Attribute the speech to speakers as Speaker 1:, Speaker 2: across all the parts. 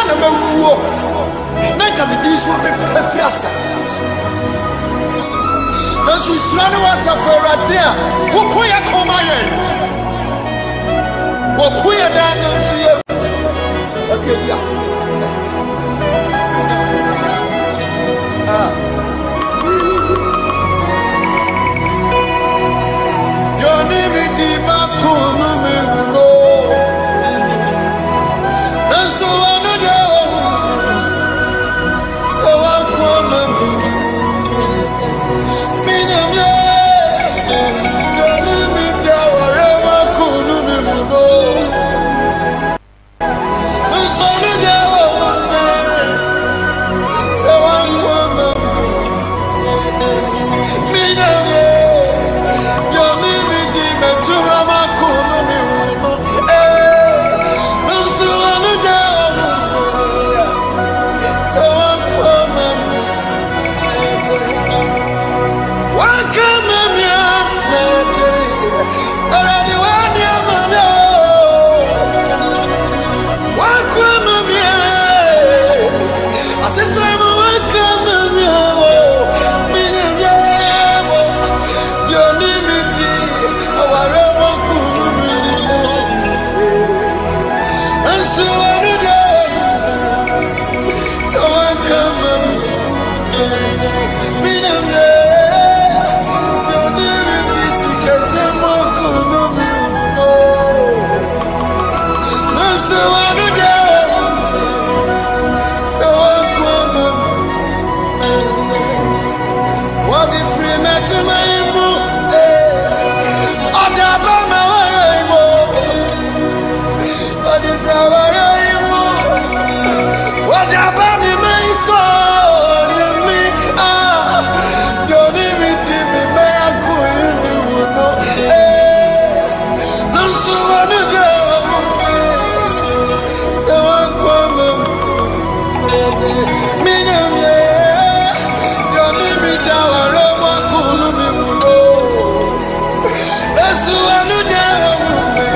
Speaker 1: na mawuo na nka me din so abɛpa firi asase so. Nanso nhyira ne w'asafo Awurade a woko yɛ ko ma yɛn. Wɔko yɛ daa nanso yɛ ɔde adi a. Ah. Yɔne mi di mako no mi wu no. Nanso ɔno deɛ ɔhu sɛ wanko ama me. Me nyame, yɔne mi di awɔre mako no mi wu no. Nanso ɔno deɛ ɔhu me sɛ wanko ama me. Me nyame, yɔne mi di mɛtuma mako no mi wu no. Eh, nanso ɔno deɛ ɔhu me sɛ wanko ama me. Wanka ma me amede, Awurade wani ama me o. Wanko ama me asetena mu wanka ma me o. Me nyame mo, deɛ ɔne me di aware mako no me wu no. Nanso ɔno deɛ sɛ wanka ma me me nyame, deɛ ɔne me di sikasɛm mako no me wu no. Nanso ɔno deɛ sɛ wanko ama me. Wɔde firi m'adwuma yi mu, eh, ɔde aba ma wɔyɛ yi mu. Wɔde firi awɔyɛ yi mu, wɔde aba mi ma yi so nyame ah, deɛ ɔne me di me mɛyako yi mi wu no, eh, nanso ɔno deɛ ɔhu me sɛ wanko ama me. Me nyame, deɛ ɔne me di awɔre mako no mi wu no. Nanso ɔno deɛ ɔhu me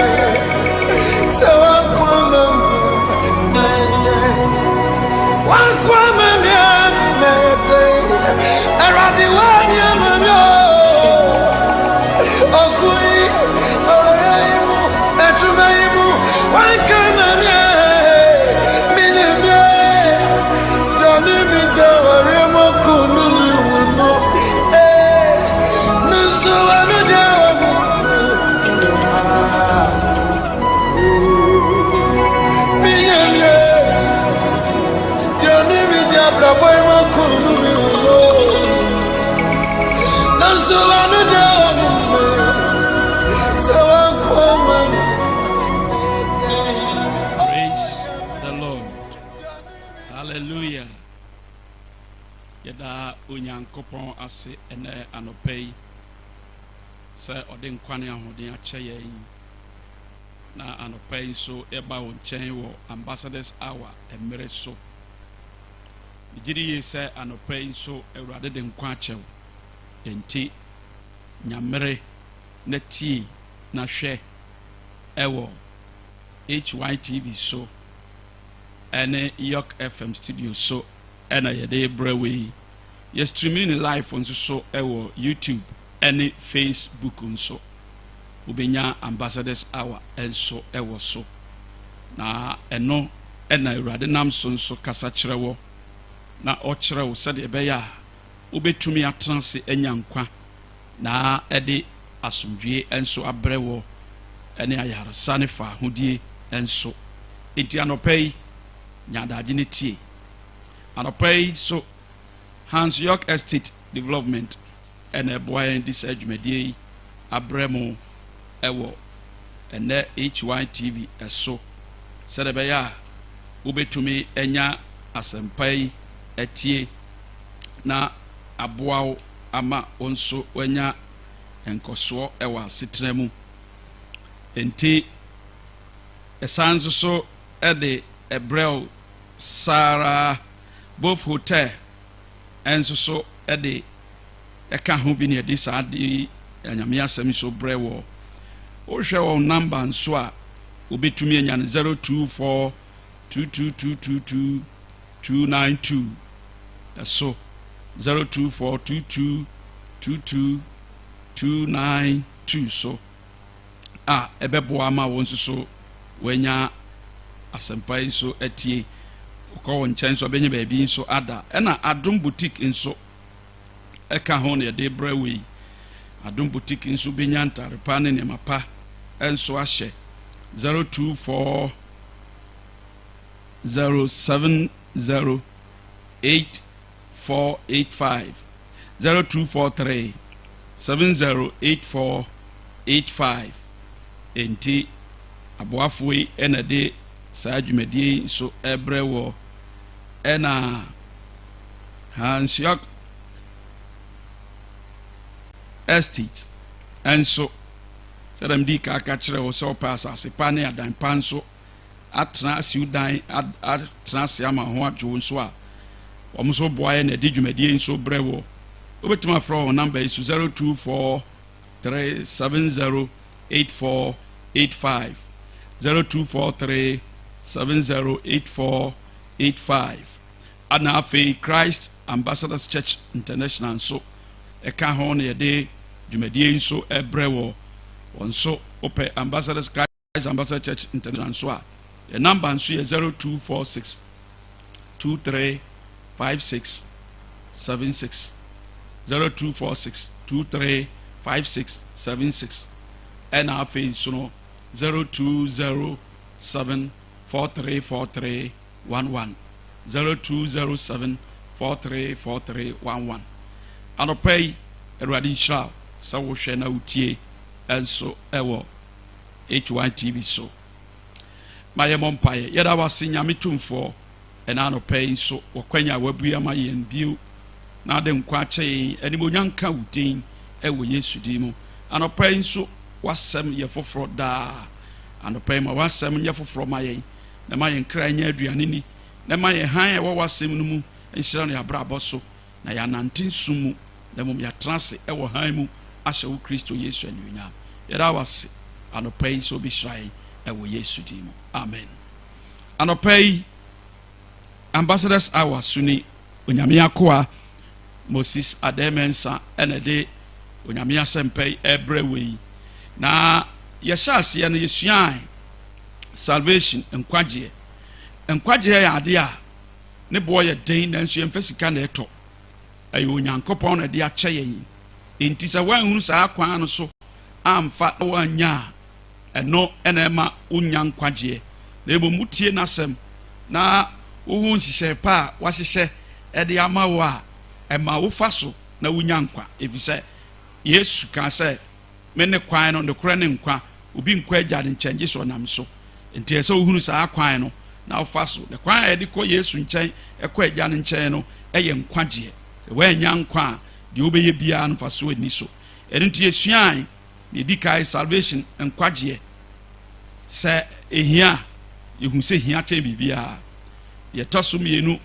Speaker 1: sɛ wanko ama me. Wanko ama me amede, Awurade wani ama me o. Ɔko yi, ɔyɛ yi mu, adwuma yi mu, wanka ama me. Me nyame, deɛ ɔne me di awɔre mako no mi wu no. Eh, nanso ɔno deɛ ɔhu me. Ah, me nyame, deɛ ɔne me di abrabɔ yi mako no mi wu no. Nanso ɔno deɛ ɔhu me sɛ wanko ama me.
Speaker 2: Praise the Lord. Hallelujah. Yɛda Onyankopɔn ase ɛnɛ anɔpa yi sɛ ɔde nkwa ne ahoɔden akyɛ yɛn na anɔpa yi nso yɛba wo nkyɛn wɔ Ambassadors Hour mmerɛ so. Megye di yie sɛ anɔpa yi nso Awurade de nkwa akyɛ wo. Enti nyamere na tie na hwɛ ɛwɔ HYTV so ɛne York FM studio so ɛna yɛde brɛ wei. Yɛ streaming ne live nso so ɛwɔ YouTube ɛne Facebook nso. Wobɛnya Ambassadors Hour nso ɛwɔ so. Na ɛno ɛna Awurade nam so nso kasa kyerɛ wɔ na ɔkyerɛ wo sɛdeɛ ɛbɛyɛ a wobɛtumi atena ase anya nkwa na ɛde asomdwie nso abrɛ wɔ ɛne ayaresa ne fa ahodie nso. Enti anɔpa yi, nya adagye ne tie. Anɔpa yi so Hans York Estate Development ɛna ɛboa yɛn de saa dwumadie yi abrɛ mo ɛwɔ ɛnɛ HYTV ɛso sɛdeɛ ɛbɛyɛ a wobɛtumi anya asɛmpa yi atie na aboa wo ama wo nso wanya nkɔsoɔ ɛwɔ asetena mu. Enti ɛsan nso so ɛde ɛbrɛ wo Sarah Both Hotel ɛnso so ɛde ɛka ho bi ne ɛde saa de anyame asɛm so brɛ wɔ. Wohwɛ wɔn number nso a, wobɛtumi anya no 024. 22222 292 ɛso, 024 22 22 292 so a ɛbɛboa ama wɔn nso so wɔanya asɛmpa yi nso atie. Wokɔ wɔn nkyɛn nso, ɔbɛnya baabi nso ada. Ɛna Adom Boutique nso ɛka ho na yɛde brɛ wei. Adom Boutique nso bɛnya ntare pa ne nneɛma pa nso ahyɛ. 024 070 8485, 0243 708485. Enti aboafoɔ yi ɛna de saa dwumadie yi nso ɛbrɛ wɔ. Ɛna Hansuak Estate ɛnso, sɛdeɛ mede ka aka kyerɛ wo sɛ wopɛ asase pa ne adan pa nso atena, asiw dan atena ase ama ho adwo nso a, wɔn nso boa yɛ na ɛde dwumadie nso brɛ wɔ. Wobɛtumi afrɛ wɔn number yi so: 0243 708485, 0243 708485. Ana afei Christ Ambassadors Church International nso ɛka ho na yɛde dwumadie yi nso ɛbrɛ wɔ. Wɔn nso wopɛ Ambassadors, Christ Ambassadors Church International nso a, yɛ number nso yɛ 0246 235676, 0246 235676. Ɛna afei nso no 0207 434311, 0207 434311. Anɔpa yi, Awurade nhyira wo sɛ wohwɛ na wotie ɛnso ɛwɔ H1 TV so. Ma yɛmmɔ mpaeɛ. Yɛda wase, Nyame tumfoɔ, ɛna anɔpa yi nso wɔkwanya a wabue ama yɛn bio na ade nkwa akyɛ yɛn. Animonyam nka wo din ɛwɔ Yesu din mu. Anɔpa yi nso, wasɛm yɛ foforɔ daa. Anɔpa yi, ma wasɛm nyɛ foforɔ ma yɛn, na ma yɛn kra nyɛ aduane ni, na ma yɛn han a ɛwɔ w'asɛm no mu nhyira no yɛabrabɔ so, na yɛanante nsum mu, na mmom yɛatena ase ɛwɔ han mu ahyɛ wo Kristo Yesu anuonyam. Yɛda wase anɔpa yi sɛ wobɛhyira yɛn ɛwɔ Yesu din mu, amen. Anɔpa yi, Ambassadors Hour so ni. Onyame akoa Moses Adɛmɛnsa ɛna de Onyame asɛmpa yi ɛbrɛ wɔ yi. Na yɛhyɛ aseɛ no, yɛsuae salvation, nkwagyeɛ. Nkwagyeɛ yɛ adeɛ a ne boɔ yɛ den, nanso yɛmfa sika na ɛtɔ. Ɛyɛ Onyankopɔn na ɛde akyɛ yɛn. Enti sɛ woanhunu saa kwan no so amfa na woanya a, ɛno ɛna ɛma wonya nkwagyeɛ. Na mmom wotie n'asɛm na wohu nhyehyɛe pa a wahyehyɛ ɛde ama wo a, ɛma wofa so na wonya nkwa, ɛfiri sɛ Yesu kaa sɛ, "Me ne kwan no, nokorɛ ne nkwa. Obi nkɔ Agya ne nkyɛn gye sɛ ɔnam so." Nti ɛsɛ sɛ wohunu saa kwan no na wofa so. Na kwan a yɛde kɔ Yesu nkyɛn, ɛkɔ Agya no nkyɛn no, ɛyɛ nkwagyeɛ. Sɛ woannya nkwa a, deɛ wobɛyɛ biara no fa so ani so. Ɛno nti yɛsuae deɛ ɛdi kae, salvation, nkwagyeɛ, sɛ ɛhia a, yɛhu sɛ hia kyɛn biribiara. Deɛ ɛtɔ so mmienu,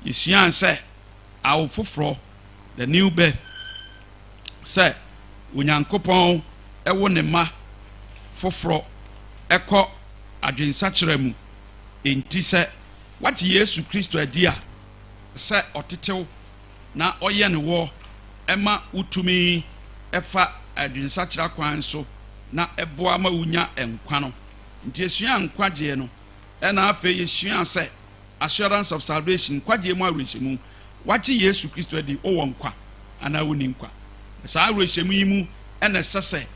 Speaker 2: yɛsuae sɛ awo foforɔ, the new birth, sɛ Onyankopɔn ɛwo ne mma foforɔ ɛkɔ adwensakyerɛ mu. Enti sɛ wagye Yesu Kristo adi a, sɛ ɔtetew na ɔyɛ ne wɔ ɛma wotumi ɛfa adwensakyerɛ kwan so na ɛboa ma wonya nkwa no. Nti yɛsua nkwagyeɛ no. Ɛna afei yɛsua sɛ assurance of salvation, nkwagyeɛ mu awerɛhyɛmu. Wagye Yesu Kristo adi, wowɔ nkwa anaa wonni nkwa? Saa awerɛhyɛmu yi mu ɛna ɛsɛ sɛ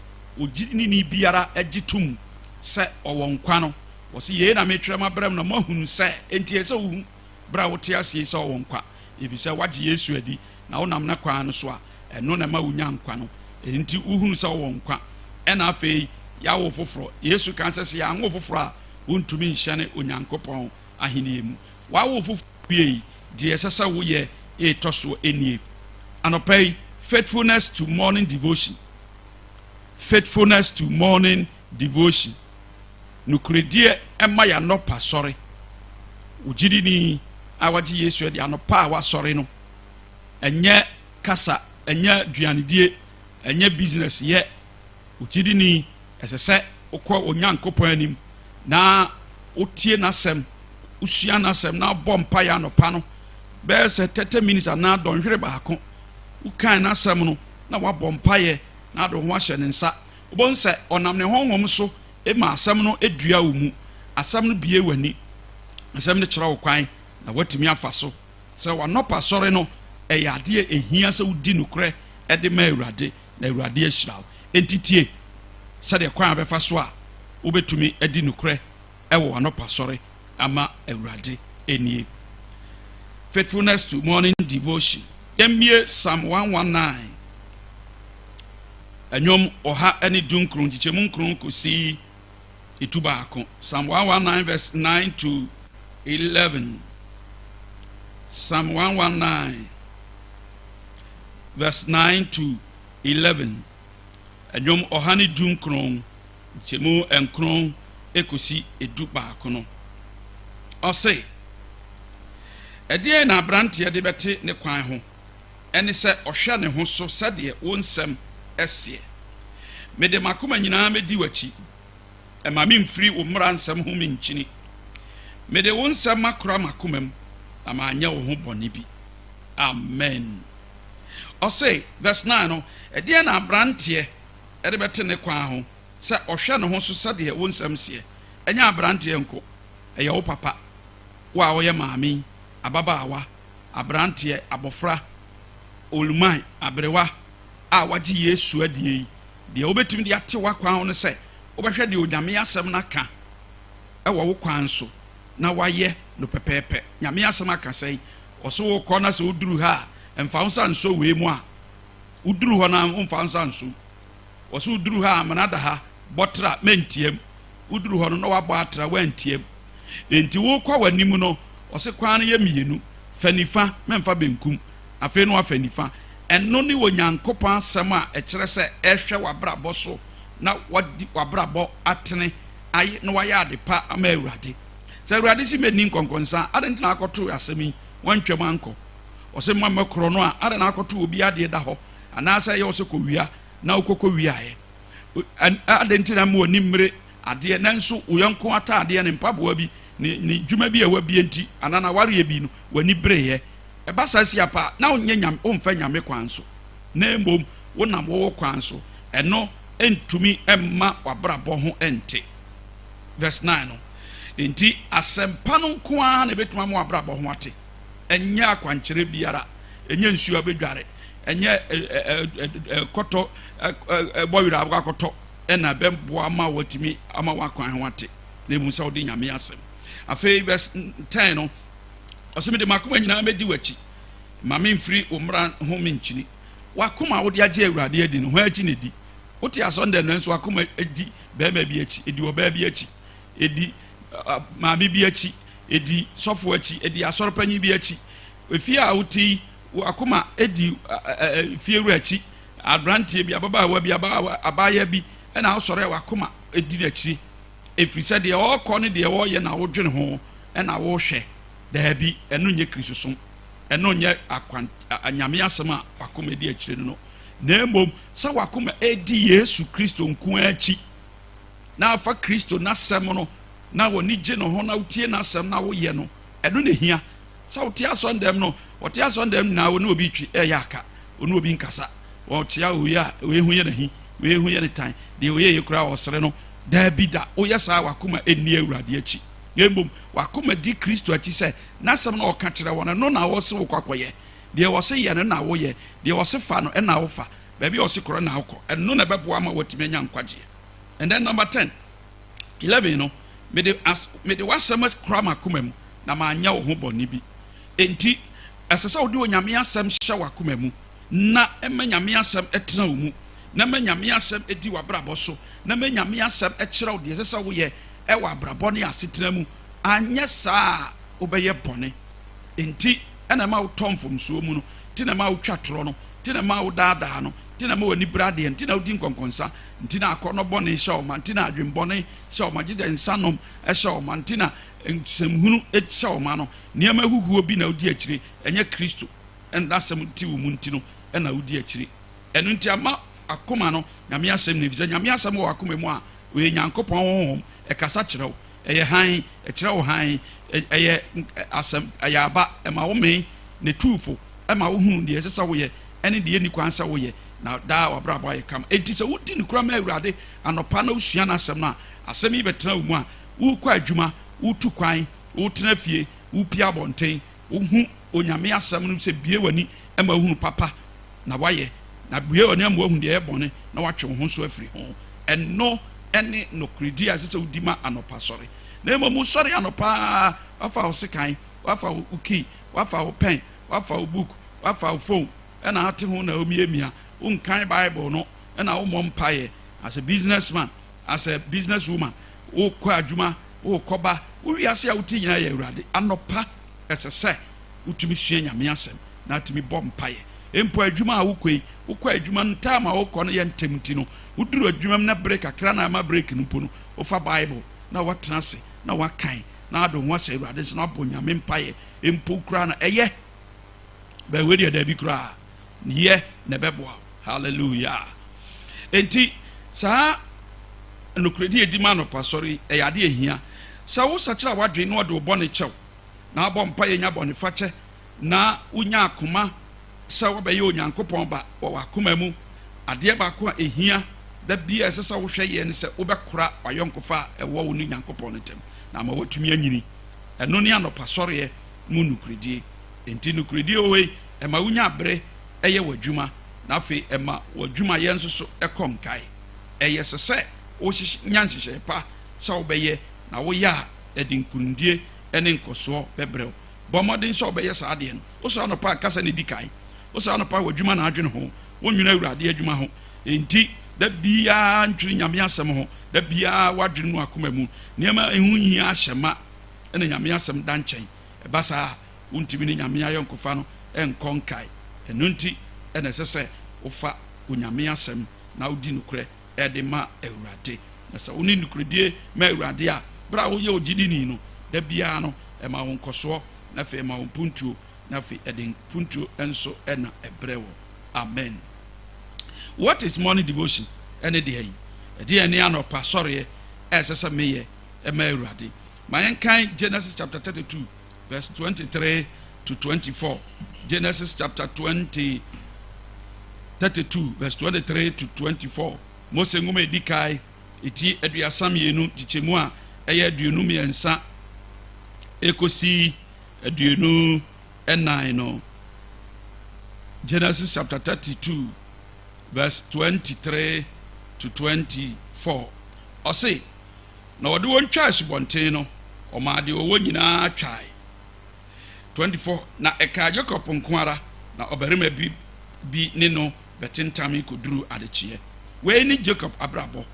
Speaker 2: ogyinini biara agye tom sɛ ɔwɔ nkwa no. Wɔsi, "Yei na metwerɛ ma brɛ mu na moahunu sɛ." Enti ɛsɛ wohu berɛ a wote aseɛ sɛ ɔwɔ nkwa, ɛfiri sɛ wagye Yesu adi na wonam ne kwan no so a, ɛno na ɛma wonya nkwa no. Ɛno nti wohunu sɛ wowɔ nkwa. Ɛna afei yɛawo foforɔ. Yesu kan sɛ yɛanwo foforɔ a, wontumi nhyɛne Onyankopɔn ahenni mu. Wawo foforɔ wie, deɛ ɛsɛ sɛ woyɛ ɛretɔ soɔ nie anɔpa yi: faithfulness to morning devotion, faithfulness to morning devotion, nokoredie ɛma yɛ anɔpa sɔre. Ogyidini a wagye Yesu adi, anɔpa a wasɔre no, ɛnyɛ kasa, ɛnyɛ aduanedie, ɛnyɛ business yɛ. Ogyidini, ɛsɛ sɛ wokɔ Onyankopɔn anim na wotie n'asɛm. Wosua n'asɛm na wobɔ mpaeɛ anɔpa no bɛyɛ sɛ 30 minutes anaa dɔnhwere baako. Wokan n'asɛm no na woabɔ mpaeɛ na ade wo ho ahyɛ ne nsa. Wobɛhu sɛ ɔnam ne honhom so ma asɛm no dua wo mu. Asɛm no bue w'ani. Asɛm no kyerɛ wo kwan na woatumi afa so. Sɛ w'anɔpa sɔre no, ɛyɛ adeɛ a ɛhia sɛ wodi nokorɛ de ma Awurade na Awurade ahyira wo. Enti tie sɛdeɛ kwan a wobɛfa so a wobɛtumi adi nokorɛ wɔ w'anɔpa sɔre ama Awurade nie. Faithfulness to Morning Devotion. Yɛmmie Psalm 119, Nnwom 119, nkyekyɛmu nkron kɔsi 11. Psalm 119 verse 9 to 11. Psalm 119 verse 9 to 11. Nnwom 119, nkyɛmu 9 kɔsi 11 no. Ɔse, ɛdeɛn na aberanteɛ de bɛte ne kwan ho? Ɛne sɛ ɔhwɛ ne ho so sɛdeɛ wo nsɛm seɛ. Mede m'akoma nyinaa mɛdi w'akyi. Mma memmfiri wo mmara nsɛm ho mennkyini. Mede wo nsɛm makora m'akoma mu, na manyɛ wo ho bɔne bi. Amen. Ɔse, verse 9 no, ɛdeɛn na aberanteɛ de bɛte ne kwan ho sɛ ɔhwɛ ne ho so sɛdeɛ wo nsɛm seɛ? Ɛnyɛ aberanteɛ nko, ɛyɛ wo papa, wo a woyɛ maame yi, ababaawa, aberanteɛ, abɔfra, oluman, aberewa a wagye Yesu adie yi. Deɛ wobɛtumi de ate w'akwan ho ne sɛ wobɛhwɛ deɛ Onyame asɛm no aka wɔ wo kwan so na woayɛ no pɛpɛɛpɛ. Nyame asɛm aka sɛn? Ɔse wokɔ na sɛ woduru ha a, mfa wo nsa nsɔ wei mu a, woduru hɔ no a womfa wo nsa nsɔ mu. Ɔse woduru ha a, amena da ha, bɔ tra, mɛntiam. Woduru hɔ no na wabɔ atra, woantiam. Enti wokɔ w'anim no, ɔse kwan no yɛ mmienu, fa nifa, mɛmfa benkum. Afei na wafa nifa. Ɛno ne Onyankopɔn asɛm a ɛkyerɛ sɛ ɛhwɛ w'abrabɔ so na wadi w'abrabɔ atene ayɛ na wayɛ ade pa ama Awurade. Sɛ Awurade se mɛnni nkɔnkɔnsa a, adɛn nti na akɔto asɛm yi wantwam ankɔ? Ɔse mma mmɛkorɔ no a, adɛn na akɔto obi adeɛ da hɔ anaasɛ ɛyɛ wo sɛ kɔwia na wokɔkɔ wiaeɛ? Adɛn nti na mma w'ani mmere adeɛ nanso wo yɔnko ataadeɛ ne mpaboa bi ne ne dwuma bi a wabie nti anaa n'awareɛ bi no w'ani bereeɛ? Ɛba saa si apa a, na wonyɛ nyame, womfa Nyame kwan so, na mmom wonam wo wo kwan so. Ɛno ntumi mma w'abrabɔ ho nte. Verse 9 no, Enti asɛmpa no nko ara na ebetumi ama w'abrabɔ ho ate. Ɛnyɛ akwankyerɛ biara, ɛnyɛ nsuo a wobɛdware, ɛnyɛ kɔtɔ bɔwerɛ a wobɛkɔ akɔtɔ na ɛbɛboa ma watumi ama w'akwan ho ate, na mmom sɛ wode Nyame asɛm. Afei verse 10 no, Ɔse, Mede m'akoma nyinaa mɛdi w'akyi, mma memfiri wo mmara ho menkyini. W'akoma a wode agye Awurade adi no, hwan akyi na ɛdi? Wote asɔndɛm nanso w'akoma di barima bi akyi, ɛdi ɔbaa bi akyi, ɛdi maame bi akyi, ɛdi sɔfo akyi, ɛdi asɔrepanyin bi akyi. Efie a wote yi, w'akoma di fiewura akyi, aberanteɛ bi, ababaawa bi, abaayewa bi, ɛna wosɔre a w'akoma di n'akyiri. Ɛfiri sɛ deɛ ɔrekɔ ne deɛ ɔreyɛ na wodwene ho na wohwɛ. Daabi, ɛno nyɛ Kristosom. Ɛno nyɛ akwan, Nyame asɛm a w'akoma di akyire no no. Na mmom sɛ w'akoma redi Yesu Kristo nko ara akyi, na afa Kristo n'asɛm no, na w'ani gye ne ho, na wotie n'asɛm na woyɛ no, ɛno na ɛhia. Sɛ wote asɔndɛm no, wɔte asɔndɛm nyinaa, wɔne obi twe ɛyɛ aka, wɔne obi nkasa, wɔkyea oyi a, wei ho yɛ n'ahi, wei ho yɛ ne tan, deɛ ɔyɛ yɛ koraa ɔsere no. Daabi da, woyɛ saa a w'akoma nni Awurade akyi. Na mmom w'akoma di Kristo akyi sɛ n'asɛm no a ɔka kyerɛ wo no, ɛno na ɔse wokɔ akɔyɛ. Deɛ ɔse yɛ no na woyɛ, deɛ ɔse fa no na wofa, baabi a ɔse korɔ na wokɔ. Ɛno na ɛbɛboa ama woatumi anya nkwagyeɛ. And then number 10, 11 no, mede, as, mede w'asɛm akura m'akoma mu, na manyɛ wo ho bɔne bi. Enti, ɛsɛ sɛ wode Onyame asɛm hyɛ w'akoma mu, na ɛma Nyame asɛm tena wo mu, na ma Nyame asɛm di w'abrabɔ so, na ma Nyame asɛm kyerɛ wo deɛ ɛsɛ sɛ woyɛ wɔ abrabɔ ne asetena mu, anyɛ saa a wobɛyɛ bɔne. Enti na ɛma wotɔ mfomsoɔ mu no, nti na ɛma wotwa torɔ no, nti na ɛma wodaadaa no, nti na ɛma w'ani bere adeɛ, nti na wodi nkɔnkɔnsa, nti na akɔnnɔ bɔne hyɛ wo ma, nti na adwemmɔne hyɛ wo ma, gye sɛ nsanom hyɛ wo ma, nti na nsɛmhunu hyɛ wo ma no. Nneɛma ahuhuo bi na wodi akyire, ɛnyɛ Kristo n'asɛm te wo mu nti no na wodi akyire. Ɛno nti ama akoma no Nyame asɛm no, efisɛ Nyame asɛm wɔ w'akoma mu a, ɔyɛ Nyankopɔn honhom, ɛkasa kyerɛ wo, ɛyɛ hann, ɛkyerɛ wo hann. Ɛyɛ asɛm, ɛyɛ aba, ɛma wo mee, na ɛtu wo fo, ɛma wohunu deɛ ɛsɛ sɛ woyɛ ɛne deɛ ɛnni kwan sɛ woyɛ, na daa w'abrabɔ ayɛ kama. Enti sɛ wodi nokorɛ ma Awurade anɔpa na wosua N'asɛm no a, asɛm yi bɛtena wo mu a, worekɔ adwuma, woretu kwan, woretena fie, worepie abɔnten, wohu Onyame Asɛm no sɛ bue w'ani ma wohunu papa na woayɛ, na bue w'ani ama woahunu deɛ ɛyɛ bɔne na woatwe wo ho nso afiri ho. Ɛno ne nokorɛdie a ɛsɛ sɛ wodi ma anɔpa sɔre. Na mmom wosɔre anɔpa ara, woafa wo sekan, woafa wo key, woafa wo pen, woafa wo book, woafa wo phone, ɛna ate ho na womiamia, wonkan Bible no, ɛna wommɔ mpaeɛ. As a business man, as a business woman, wokɔ adwuma, wokɔ ba, wo wiase a wote nyinaa yɛ Awurade. Anɔpa ɛsɛ sɛ wotumi sua Nyame asɛm na atumi bɔ mpaeɛ. Mpo adwuma a wokɔ yi, wokɔ adwuma no time a wokɔ no yɛ ntɛm nti no, woduru adwuma mu na bere kakra na ama break no mpo no, wofa Bible na woatena ase na woakan na wode wo ho ahyɛ Awurade nsa na woabɔ Nyame mpaeɛ mpo koraa no, ɛyɛ. Bɛn wei deɛ daabi koraa, yɛ na ɛbɛboa wo. Hallelujah. Enti saa nokorɛdi a ɛdi ma anɔpa sɔre yi, ɛyɛ adeɛ ɛhia. Sɛ wosakyera w'adwene na wɔde wo bɔne kyɛ wo, na wabɔ mpaeɛ nya bɔnefakyɛ, na wonya akoma sɛ wobɛyɛ Onyankopɔn ba wɔ w'akoma mu, adeɛ baako a ɛhia da biara ɛsɛ sɛ wohwɛ yɛ ne sɛ wobɛkora w'ayɔnkofa a ɛwɔ wo ne Nyankopɔn no ntam, na ama woatumi anyini. Ɛno ne anɔpa sɔreɛ mu nokorɛdie. Enti nokorɛdie wɔ hɔ yi, ɛma wonya bere yɛ w'adwuma, na afei ɛma w'adwumayɛ nso so kɔ nkae. Ɛyɛ sɛ sɛ wonya nhyehyɛe pa sɛ wobɛyɛ, na woyɛ a, ɛde nkonimdie ne nkɔsoɔ bɛbrɛ wo. Bɔ mmɔden sɛ wobɛyɛ saa adeɛ no. Wosɔre anɔpa a, kasa na ɛdi kan. Wosɔre anɔpa a, w'adwuma na adwene ho. Wonnwene Awurade adwuma ho. Enti, da biara ntwene Nyame asɛm ho. Da biara w'adwene mu akoma mu nneɛma a ɛho nhia ahyɛ ma, ɛna Nyame asɛm da nkyɛn. Ɛba saa a, wontumi ne Nyame ayɔnkofa no nkɔ nkae. Ɛno nti na ɛsɛ sɛ wofa Onyame asɛm na wodi nokorɛ de ma Awurade. Na sɛ wone nokorɛdie ma Awurade a, berɛ a woyɛ ogyidini no, da biara no, ɛma wo nkɔsoɔ, na afei ɛma wo mpuntuo, na afei ɛde mpuntuo nso na ɛbrɛ wo. Amen. What is morning devotion? Ɛne deɛn? Ɛdeɛn ne anɔpa sɔreɛ a ɛsɛ sɛ meyɛ ma Awurade? Ma yɛnkan Genesis chapter 32 verse 23 to 24. Genesis chapter 20, 32 verse 23 to 24. Mose nwoma edi kan eti 32 nkyekyɛmu a ɛyɛ 23 ekosi 24 no. Genesis chapter 32 verse 23 to 24. Ɔse, na ɔde wɔn twaa asubɔnten no, ɔmaa deɛ ɔwɔ nyinaa twae. 24 na ɛkaa Yakob nko ara, na ɔbarima bi bi ne no bɛtentamee kɔduruu adekyeeɛ. Wei ne Jakob abrabɔ.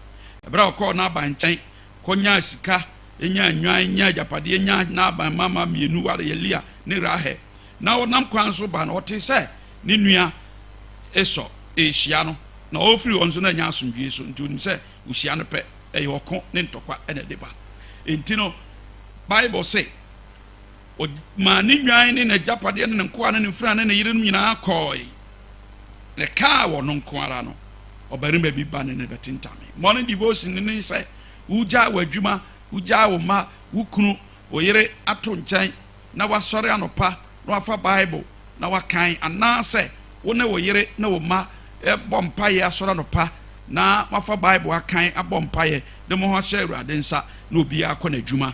Speaker 2: Ɛberɛ a ɔkɔɔ Laban nkyɛn kɔnyaa sika, nyaa nnwan, nyaa agyapadeɛ, nyaa Laban mmammaa mmienu wareɛ, Lea ne Rahel, na ɔnam kwan so ba no, ɔtee sɛ ne nua Esau rehyia no, na ɔrefiri hɔ nso na ɛnyɛ asomdwoeɛ so, nti ɔnim sɛ ɔhyia no pɛ, ɛyɛ ɔko ne ntɔkwa na ɛde ba. Enti no, Bible se, ɔmaa ne nnwan ne n'agyapadeɛ ne ne nkoa ne ne mfenaa ne ne yerenom nyinaa kɔɔe, na ɛkaa ɔno nko ara no, ɔbarima bi ba ne no bɛtentamee. Morning devotion ne sɛ wogyaa w'adwuma, wogyaa wo mma, wo kunu, wo yere ato nkyɛn na wasɔre anɔpa na wafa Bible na wakan, anaasɛ wo ne wo yere ne wo mma bɔ mpaeɛ asɔre anɔpa na moafa Bible akan abɔ mpaeɛ de mo ho ahyɛ Awurade nsa na obiara akɔ n'adwuma.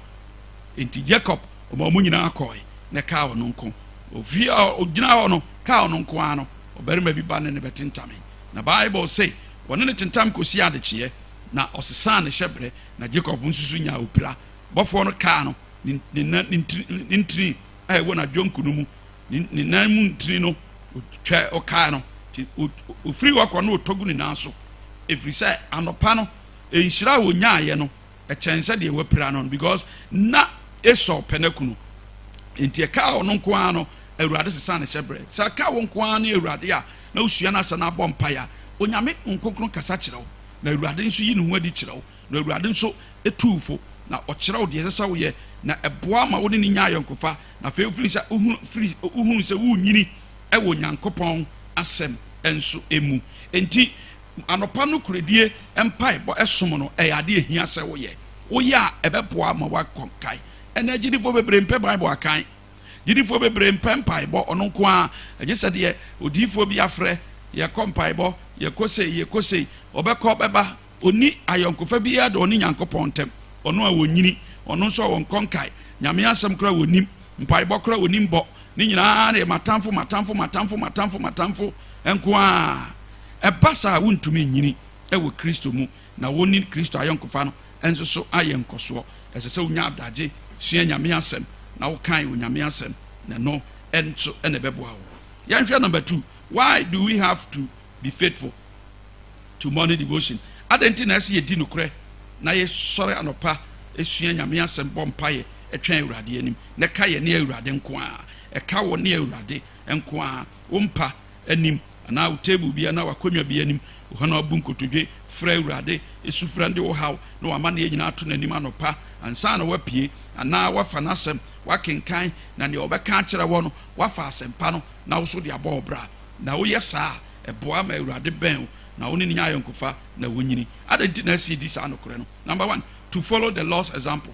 Speaker 2: Enti Jacob ɔmaa wɔn nyinaa kɔe, na ɛkaa ɔno nko. Ofie a ogyina hɔ no kaa ɔno nko ara no, ɔbarima bi ba ne no bɛtentamee. Na Bible se, wɔne no tentam kosii adekyeeɛ, na ɔsesaa ne hyɛberɛ, na Jacob nso so nyaa opira. Bɔfoɔ no kaa no ne ne nan ne ntini ne ntini a ɛwɔ n'adwonku no mu, ne ne nan mu ntini no, ɔtwa ɔkaa no. Nti ofiri hɔ kɔ no ɔtɔ gu ne nan so, ɛfiri sɛ anɔpa no nhyira a ɔnyaeɛ no ɛkyɛn sɛ deɛ wapira no no because na Esau pɛ no aku no. Nti ɛkaa ɔno nko ara no, Awurade sesaa ne hyɛberɛ. Sɛ ɛka wo nko ara ne Awurade a, na wosua no asɛ no abɔ mpaeɛ a, Onyame Honhom Kronkron kasa kyerɛ wo, na Awurade nso yi ne ho adi kyerɛ wo, na Awurade nso tu wo fo, na ɔkyerɛ wo deɛ ɛsɛ sɛ woyɛ, na ɛboa ma wo ne no nya ayɔnkofa, na afei wofiri sɛ wohunu firi wohunu sɛ worenyini wɔ Onyankopɔn asɛm nso mu. Enti Anɔpa nokorɛdie mpaebɔ som no yɛ adeɛ a ɛhia sɛ woyɛ. Woyɛ a, ɛbɛboa ma woakɔ nkae. Ɛnnɛ agyidifoɔ bebree mpɛ Bible akan. Gyidifoɔ bebree mpɛ mpaebɔ, ɔno nko ara, gye sɛ deɛ odiyifoɔ bi afrɛ, yɛkɔ mpaebɔ, yɛkɔ sei, yɛkɔ sei, ɔbɛkɔ bɛba, ɔnni ayɔnkofa biara da ɔne Nyankopɔn ntam, ɔno a ɔnyini, ɔno nso a ɔnkɔ nkae, Nyame asɛm koraa ɔnnim, mpaebɔ koraa ɔnnim bɔ, ne nyinaa yɛ m'atamfo, m'atamfo, m'atamfo, m'atamfo, m'atamfo nko ara. Ɛba saa a, wontumi nnyini wɔ Kristo mu, na wo ne Kristo ayɔnkofa no nso so ayɛ nkɔsoɔ. Ɛsɛ sɛ wonya adagye sua Nyame asɛm na wokan Onyame asɛm na ɛno nso na ɛbɛboa wo. Yɛnhwɛ number two, why do we have to be faithful to morning devotion? Adɛn nti na ɛsɛ yɛdi nokorɛ na yɛsɔre anɔpa sua Nyame asɛm, bɔ mpaeɛ, twɛn Awurade anim, na ɛka yɛne Awurade nko ara, ɛka wo ne Awurade nko ara, wo mpa anim anaa wo table bi anaa w'akonnwa bi anim, wo hɔ na wabu nkotodwe frɛ Awurade, su frɛ no de wo haw ne w'amanneɛ nyinaa to n'anim anɔpa ansa na woapue, anaa woafa n'asɛm, woakenkan, na nea ɔbɛka akyerɛ wɔ no, woafa asɛmpa no na wo nso de abɔ wo bra. Na woyɛ saa a, ɛboa ma Awurade bɛn wo na wo ne no nya ayɔnkofa na wonyini. Adɛn nti na ɛsɛ yɛdi saa nokorɛ no? Number one, to follow the Lord's example.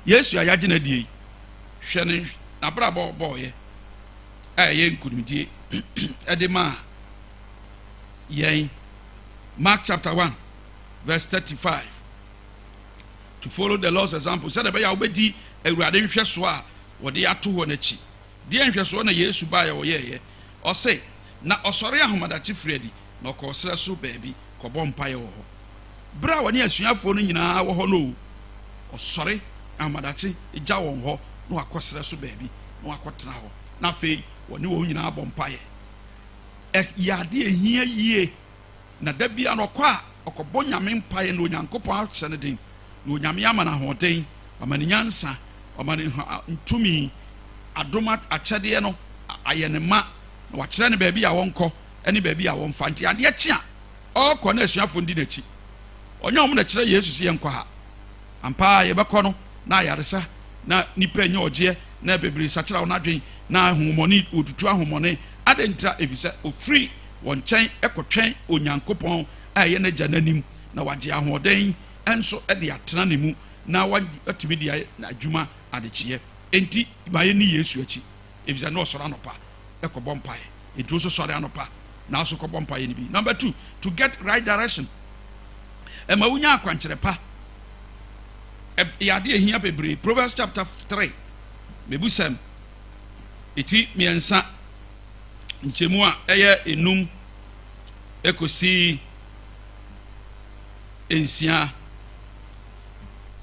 Speaker 2: Yesu a yɛagye no adie yi, hwɛ ne n'abrabɔ a ɔbɔeɛ a ɛyɛ nkonimdie de maa yɛn. Mark chapter 1 verse 35. To follow the Lord's example, sɛdeɛ ɛbɛyɛ a wobɛdi Awurade nhwɛsoɔ a wɔde ato hɔ no akyi. Deɛ nhwɛsoɔ na Yesu baeɛ ɔyɛeɛ? Ɔse, na ɔsɔre ahomadakye firi adi, na ɔkɔɔ serɛ so baabi kɔbɔ mpaeɛ wɔ hɔ. Berɛ a ɔne asuafoɔ no nyinaa wɔ hɔ no o, ɔsɔre ahomadakye gya wɔn hɔ na wakɔ serɛ so baabi na wakɔtena hɔ, na afei ɔne wɔn nyinaa bɔ mpaeɛ. Ɛyɛ adeɛ a ɛhia yie, na da biara no ɔkɔ a, ɔkɔbɔ Nyame mpaeɛ na Onyankopɔn ahyɛ no den, na Onyame ama no ahoɔden, wama no nyansa, wama no tumi, adom akyɛdeɛ no ayɛ no ma, na wakyerɛ no baabi a ɔnkɔ ne baabi a ɔmfa. Nti adeɛ kye a, ɔrekɔ na asuafoɔ no di n'akyi. Ɔnyɛ wɔn na ɛkyerɛ Yesu sɛ yɛnkɔ ha. Ampa ara yɛbɛkɔ no, na ayaresa, na nnipa anya ɔgyeɛ, na bebree sakyera wɔn adwene, na ahonhommɔne, wɔtutu ahonhommɔne. Adɛn ntira? Ɛfiri sɛ ɔfiri wɔn nkyɛn kɔtwɛn Onyankopɔn a ɛyɛ n'Agya no anim, na wagye ahoɔden nso de atena ne mu, na watumi de ayɛ n'adwuma adekyeɛ. Enti ma yɛnni Yesu akyi, ɛfiri sɛ na ɔsɔre anɔpa kɔbɔ mpaeɛ. Enti wo nso sɔre anɔpa na wo nso kɔbɔ mpaeɛ no bi. Number two, to get right direction. Ɛma wonya akwankyerɛ pa. Ɛyɛ adeɛ ɛhia bebree. Proverbs chapter 3, Mebusɛm, eti mmiɛnsa, nkyɛmu a ɛyɛ enum ekosi nsia.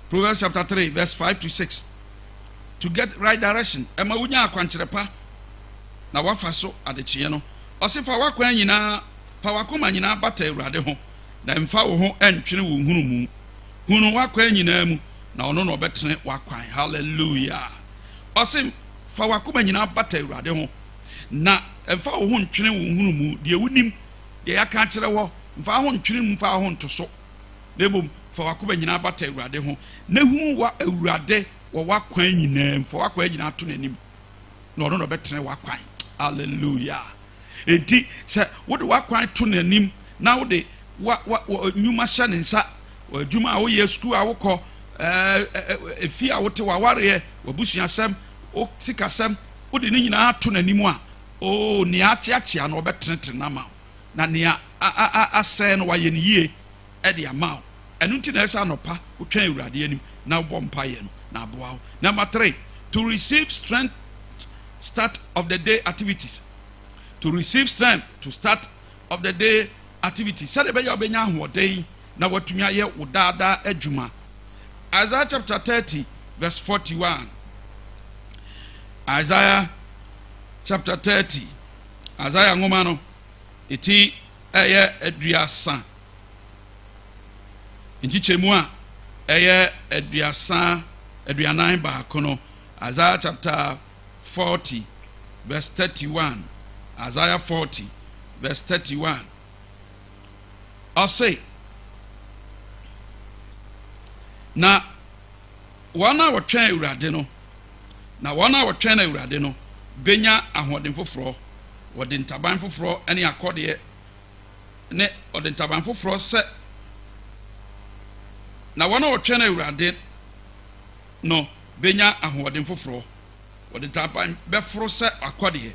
Speaker 2: Proverbs chapter 3, verse 5 to 6. To get right direction. Ɛma wonya akwankyerɛ pa na wafa so adekyeɛ no. Ɔse fa w'akwan nyinaa, fa w'akoma nyinaa bata Awurade ho, na mfa wo ho ntwene wo nhunumu. Hu no w'akwan nyinaa mu, na ɔno na ɔbɛtene w'akwan. Hallelujah! Ɔse fa w'akoma nyinaa bata Awurade ho, na mfa wo ho ntwene wo nhunumu, deɛ wonim, deɛ yɛaka akyerɛ wɔ, mfa wo ho ntwene mu, mfa wo ho nto so, na mmom fa w'akoma nyinaa bata Awurade ho, na hu wa Awurade wɔ w'akwan nyinaa mu, fa w'akwan nyinaa to n'anim. na ɔno na ɔbɛtene w'akwan. Hallelujah. Enti sɛ wode w'akwan to n'anim na wode wa wa wa nnwuma hyɛ ne nsa, adwuma a woyɛ, sukuu a wokɔ, ɛɛ efie a wote, w'awareɛ, w'abusuasɛm, wo sikasɛm, wode ne nyinaa to n'anim a, oo, nea akyeakyea no ɔbɛtenetene no ama wo, na nea asɛe no wayɛ no yie de ama wo. Ɛno nti na ɛsɛ sɛ anɔpa wotwɛn Awurade anim na wobɔ mpaeɛ no, na aboa wo. Number three, to receive strength start of the day activities. To receive strength to start of the day activities. Sɛdeɛ ɛbɛyɛ a wobɛnya ahoɔden na watumi ayɛ wo daadaa adwuma. Isaiah chapter 30 verse 41. Isaiah chapter 30. Isaiah nwoma no, ɛti ɛyɛ aduasa Nkyekyɛmu a ɛyɛ aduasa aduanan baako no, Isaiah chapter 40 verse 31. Isaiah 40 verse 31. Ɔse, na wɔn a wɔtwɛn Awurade no, na wɔn a wɔtwɛn Awurade no benya ahoɔden foforɔ, wɔde ntaban foforɔ ne akɔdeɛ ne ɔde ntaban foforɔ sɛ, Na wɔn a wɔtwɛn Awurade no. Benya ahoɔden foforɔ. Wɔde ntaban bɛforo sɛ akɔdeɛ.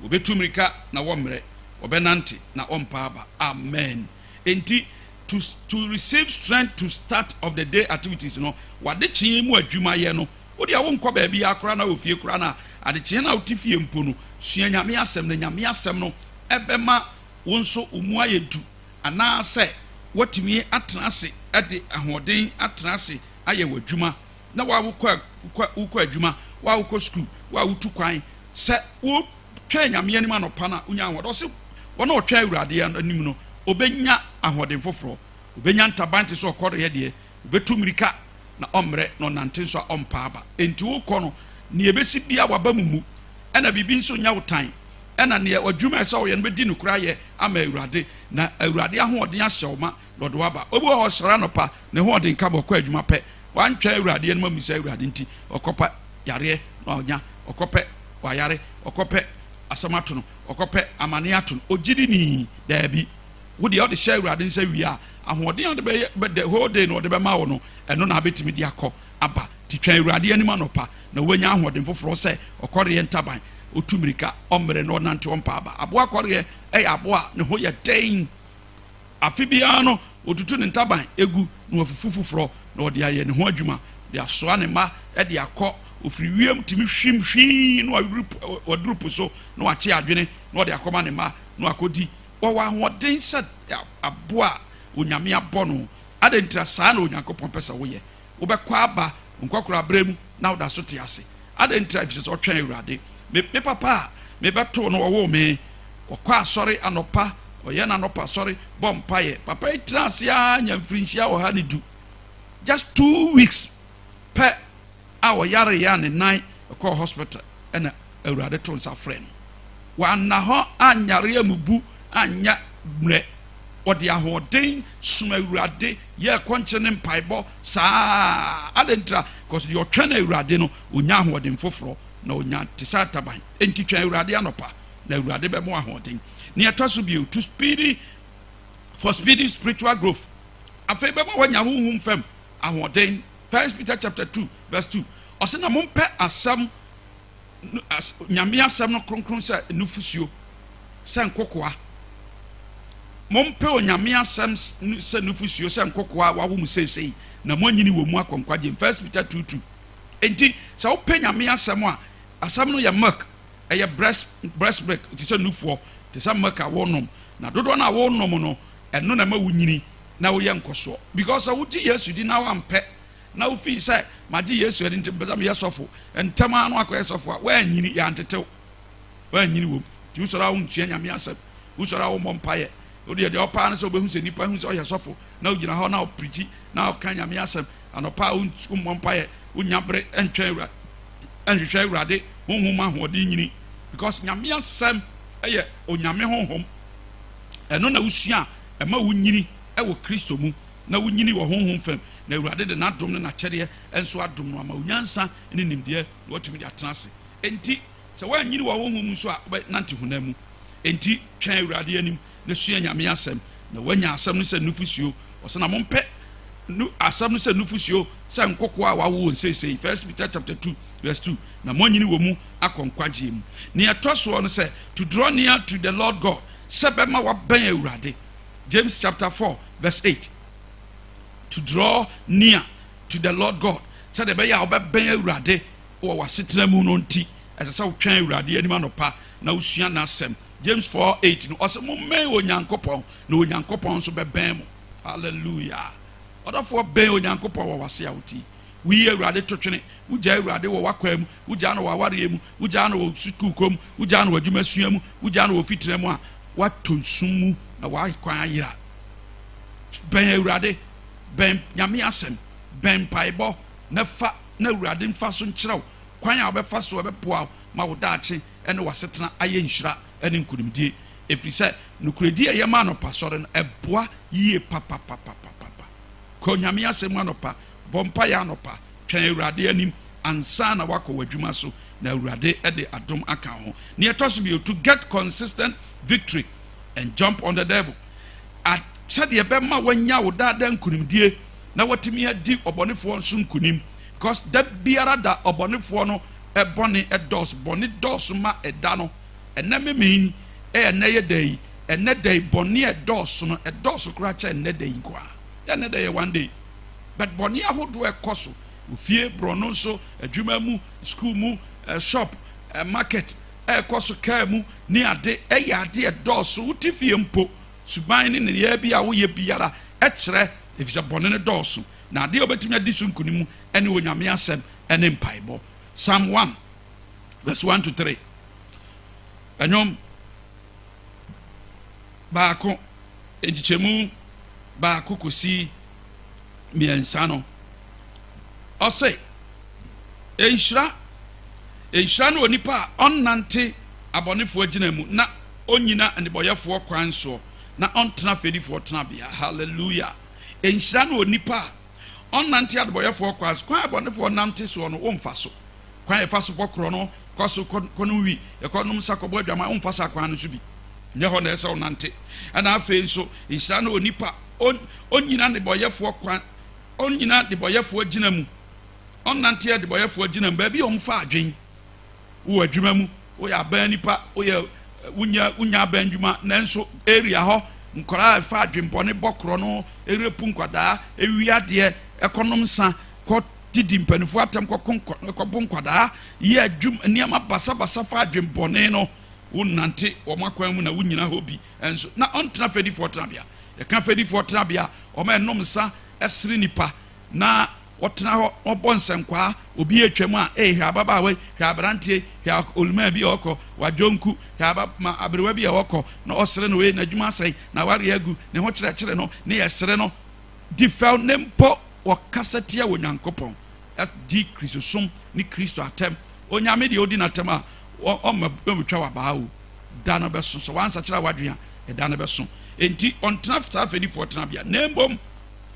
Speaker 2: Wɔbɛtu mmirika na wɔmmrɛ. Wɔbɛnante na wɔmpa aba. Amen. Enti, to receive strength to start of the day activities no, w'adekyee mu adwumayɛ no, wo deɛ wonkɔ baabi koraa na wɔ fie koraa na adekyee na wote fie mpo no, sua Nyame asɛm, na Nyame asɛm no ɛbɛma wo nso wo mu ayɛ du anaasɛ woatumi atena ase de ahoɔden atena ase ayɛ w'adwuma. Na wa wokɔ adwuma, wa wokɔ sukuu, wa wotu kwan, sɛ wotwɛn Nyame anim anɔpa no a, wonya ahoɔden. Ɔse wɔn a ɔtwɛn Awurade anim no, obɛnya ahoɔden foforɔ, obɛnya ntaban te sɛ ɔkɔreɛ deɛ, obɛtu mmirika na ɔmmerɛ, na ɔnante nso a ɔmpa aba. Enti wokɔ no, nea ɛbɛsi bia waba mu mu, ɛna biribi nso nya wo tan, ɛna nea adwuma ɛsɛ ɔyɛ no bɛdi no kora yɛ ama Awurade, na Awurade ahoɔden ahyɛ wo ma na ɔde waba. Obi wɔ hɔ, ɔsɔre anɔpa, ne hoɔden ka bɔ, ɔkɔ adwuma pɛ, wantwɛn Awurade anim amu sɛ Awurade nti ɔkɔpa yareɛ na ɔnya, ɔkɔpɛ wayare, ɔkɔpɛ asɛm ato no, ɔkɔpɛ amane ato no. Ogyidi ni daabi. Wo deɛ, ɔde hyɛ Awurade nsa wie a, ahoɔden a ɔde bɛyɛ the whole day na ɔde bɛma wo no, ɛno na abɛtumi de akɔ aba. Ti twɛn Awurade anim anɔpa na wobɛnya ahoɔden foforɔ sɛ ɔkɔreɛ ntaban. Otu mmirika, ɔmmerɛ, na ɔnante, ɔmpa aba. Aboa kɔreɛ ɛyɛ aboa a ne ho yɛ den. Afe biara no, otutu ne ntaban egu na wafufu foforɔ na ɔde ayɛ ne ho adwuma de asoa ne mma de akɔ. Ofiri wiem tumi hwim hwii na waduru po so na wakye adwene na ɔde akɔma ne mma na wakɔdi. Wɔwɔ ahoɔden sɛ aboa a Onyame abɔ no. Adɛn ntira saa na Onyankopɔn pɛ sɛ woyɛ? Wobɛkɔ aba nkɔkora berɛ mu na woda so te ase. Adɛn ntira? Ɛfiri sɛ ɔtwɛn Awurade. Me papa a mebɛtoo no, ɔwoo me, ɔkɔ asɔre anɔpa, ɔyɛ n'anɔpa asɔre, bɔ mpaeɛ. Papa yi tena ase ara nya mfirinhyia 110. Just 2 weeks pɛ a ɔyareeɛ a ne nan kɔɔ hospital, ɛna Awurade to nsa frɛ no. Wanna hɔ anyare amubu anya mmerɛ. Ɔde ahoɔden som Awurade, yɛ kɔnkyere ne mpaebɔ saa. Adɛn ntira? Because deɛ ɔtwɛn Awurade no, ɔnya ahoɔden foforɔ na ɔnya te sɛ ataban. Enti twɛn Awurade anɔpa na Awurade bɛmo ahoɔden. Nea ɛtɔ so bio, to speedy for speedy spiritual growth, afei bɛma wanya honhom fam ahoɔden. First Peter chapter 2 verse 2, ɔsɛ na mompɛ asɛm, Nyame asɛm no kronkron sɛ nufusuo sɛ nkokoa. Mompɛ Onyame asɛm sɛ nufusuo sɛ nkokoa wawo mu seesei, na moanyini wɔ mu akɔ nkwagye. First Peter 2:2. Enti sɛ wopɛ Nyame asɛm a, asɛm no yɛ milk, ɛyɛ breast milk, te sɛ nufoɔ, te sɛ milk a wonom, na dodoɔ no a wonom no, ɛno na ɛma wonyini na woyɛ nkɔsoɔ. Because sɛ wogye Yesu di na wampɛ na wofii sɛ magye Yesu adi nti mpɛ sɛ meyɛ sɔfo ntɛm ara no akɔyɛ sɔfo a, woanyini, yɛantetew, woanyini wom. Nti wosɔre a, wonsua Nyame asɛm, wosɔre a, wommɔ mpayɛ. Wodeɛ, deɛ ɔpaa no sɛ wobɛhu sɛ nnipa hu sɛ ɔyɛ sɔfo na wogyina hɔ na ɔpirikyi na ɔka Nyame asɛm anɔpa a, wommɔ mpayɛ, wonya bere ɛntwɛn Awurade, ɛnhwehwɛ Awurade honhom ahoɔden nyini, because Nyame asɛm ɛyɛ Onyame honhom. Ɛno na wosua a, ɛma wonyini ɛwɔ Kristo mu na wonyini wɔ honhom fam, na Awurade de n'adom ne n'akyɛdeɛ nso adom no ama onyansa ne nimdeɛ na watumi de atena ase. Enti sɛ woanyini wɔ honhom mu nso a, wobɛnante honam mu. Enti twɛn Awurade anim na sua Nyame asɛm na woanya asɛm no sɛ nufusuo. Ɔsɛ na mompɛ nu asɛm no sɛ nufusuo sɛ nkokoa a wawo wɔn seesei, First Peter chapter 2 verse 2, na moanyini wɔ mu akɔ nkwagyeɛ mu. Nea ɛtɔ soɔ no sɛ to draw near to the Lord God, sɛ bɛma wabɛn Awurade. James chapter 4 verse 8. To draw near to the Lord God, sɛdeɛ ɛbɛyɛ a wobɛbɛn Awurade wɔ w'asetena mu no nti, ɛsɛ sɛ wotwɛn Awurade anim anɔpa na wosua n'asɛm. James 4 8 no, ɔsɛ mommɛn Onyankopɔn na Onyankopɔn nso bɛbɛn mo. Hallelujah! Ɔdɔfoɔ, bɛn Onyankopɔn wɔ w'ase a woti. Woyi Awurade to twene, wogyaa Awurade wɔ w'akwan mu, wogyaa no wɔ awareɛ mu, wogyaa no wɔ sukuu kɔ mu, wogyaa no wɔ adwumasua mu, wogyaa no wɔ fitena mu a, woatɔ nsum mu na w'akwan ayera. Bɛn Awurade, bɛn Nyame asɛm, bɛn mpaebɔ na fa na Awurade mfa so nkyerɛw kwan a wobɛfa so a ɛbɛboa wo ma wo daakye ne w'asetena ayɛ nhyira ne nkonimdie, ɛfiri sɛ nokorɛdie a ɛyɛ ma anɔpa sɔre no, ɛboa yie papapapapapa. Kɔ Nyame asɛm mu anɔpa, bɔ mpaeɛ anɔpa, twɛn Awurade anim ansa na woakɔ w'adwuma so, na Awurade de adom aka ho. Nea ɛtɔ so bio, to get consistent victory and jump on the devil, sɛdeɛ ɛbɛma woanya wo daadaa nkonimdie na watumi adi ɔbɔnefoɔ nso nkonim. Because da biara da ɔbɔnefoɔ no bɔne dɔɔso. Bɔne dɔɔso ma ɛda no. Ɛnnɛ memee yi, ɛyɛ nnɛ yɛ da yi, ɛnnɛ da yi bɔne a ɛdɔɔso no, ɛdɔɔso koraa kyɛn nnɛ da yi nko ara. Yɛ nnɛ da yɛ one day. But bɔne ahodoɔ a ɛkɔ so, ofie, borɔno so, adwuma mu, school mu, shop, market, ɛkɔ so kaa mu, ne ade, ɛyɛ ade ɛdɔɔso. Wote fie mpo, suban ne nneyɛɛ bi a woyɛ biara ɛkyerɛ, efisɛ bɔne no dɔɔso. Na adeɛ a wobɛtumi adi so nkonim ɛne Onyame asɛm ɛne mpaebɔ. Psalm 1 verse 1 to 3. Ɛnwom 1, nkyekyɛmu 1 kɔsi 3 no. Ɔse, nhyira ne onipa a ɔnnante abɔnefoɔ agyina mu na ɔnnyina nnebɔyɛfoɔ kwan soɔ na ɔntena fɛdifoɔ tenabea. Hallelujah. Nhyira ne onipa a ɔnnante adebɔyɛfoɔ kwan so. Kwan a abɔnefoɔ nante soɔ no, womfa so. Kwan a yɛfa so bɔ korɔ no, kɔ so kɔnom wi, yɛkɔnom nsa kɔbɔ adwaman, womfa saa kwan no so bi. Nyɛ hɔ na ɛsɛ wonante. Ɛna afei nso, nhyira ne onipa a ɔnnyina nnebɔyɛfoɔ kwan, ɔnnyina nnebɔyɛfoɔ agyina mu, ɔnnante adebɔyɛfoɔ agyina mu, baabi a ɔmfa adwen. Wowɔ adwuma mu, woyɛ aban nipa, woyɛ wonya aban adwuma, nanso area hɔ nkwadaa a ɛfa adwenbɔne bɔ korɔ no, ɛrepu nkwadaa, ɛwi adeɛ, ɛkɔnom nsa, kɔ didi mpanimfoɔ atɛm, kɔbo nkwadaa, yɛ adwuma nneɛma basabasa fa adwenbɔne no, wonante wɔn akwan mu na wonyina hɔ bi nso na ɔntena fɛdifoɔ tenabea. Yɛka fɛdifoɔ tenabea, wɔn a ɛnom nsa ɛsere nipa na wɔtena hɔ wɔbɔ nsɛnkwaa, obi atwam a, ee, hwɛ ababaawa yi, hwɛ aberanteɛ, hwɛ olumaa bi a ɔkɔ, wadwonku, hwɛ aba ma aberewa bi a ɔkɔ, na ɔsere no, wei n'adwuma asɛe, na awareɛ agu, ne ho kyerɛkyerɛ no, ne yɛsere no, di fɛw ne mpo wɔkasa tia wɔ Nyankopɔn, di Kristosom ne Kristo atɛm. Onyame deɛ odi n'atɛm a, ɔmma ɔmmetwa w'abaa o. Da no bɛso, sɛ wansakyera w'adwene a, ɛda no bɛso. Enti ɔntena saa fɛdifoɔ tenabea, na mmom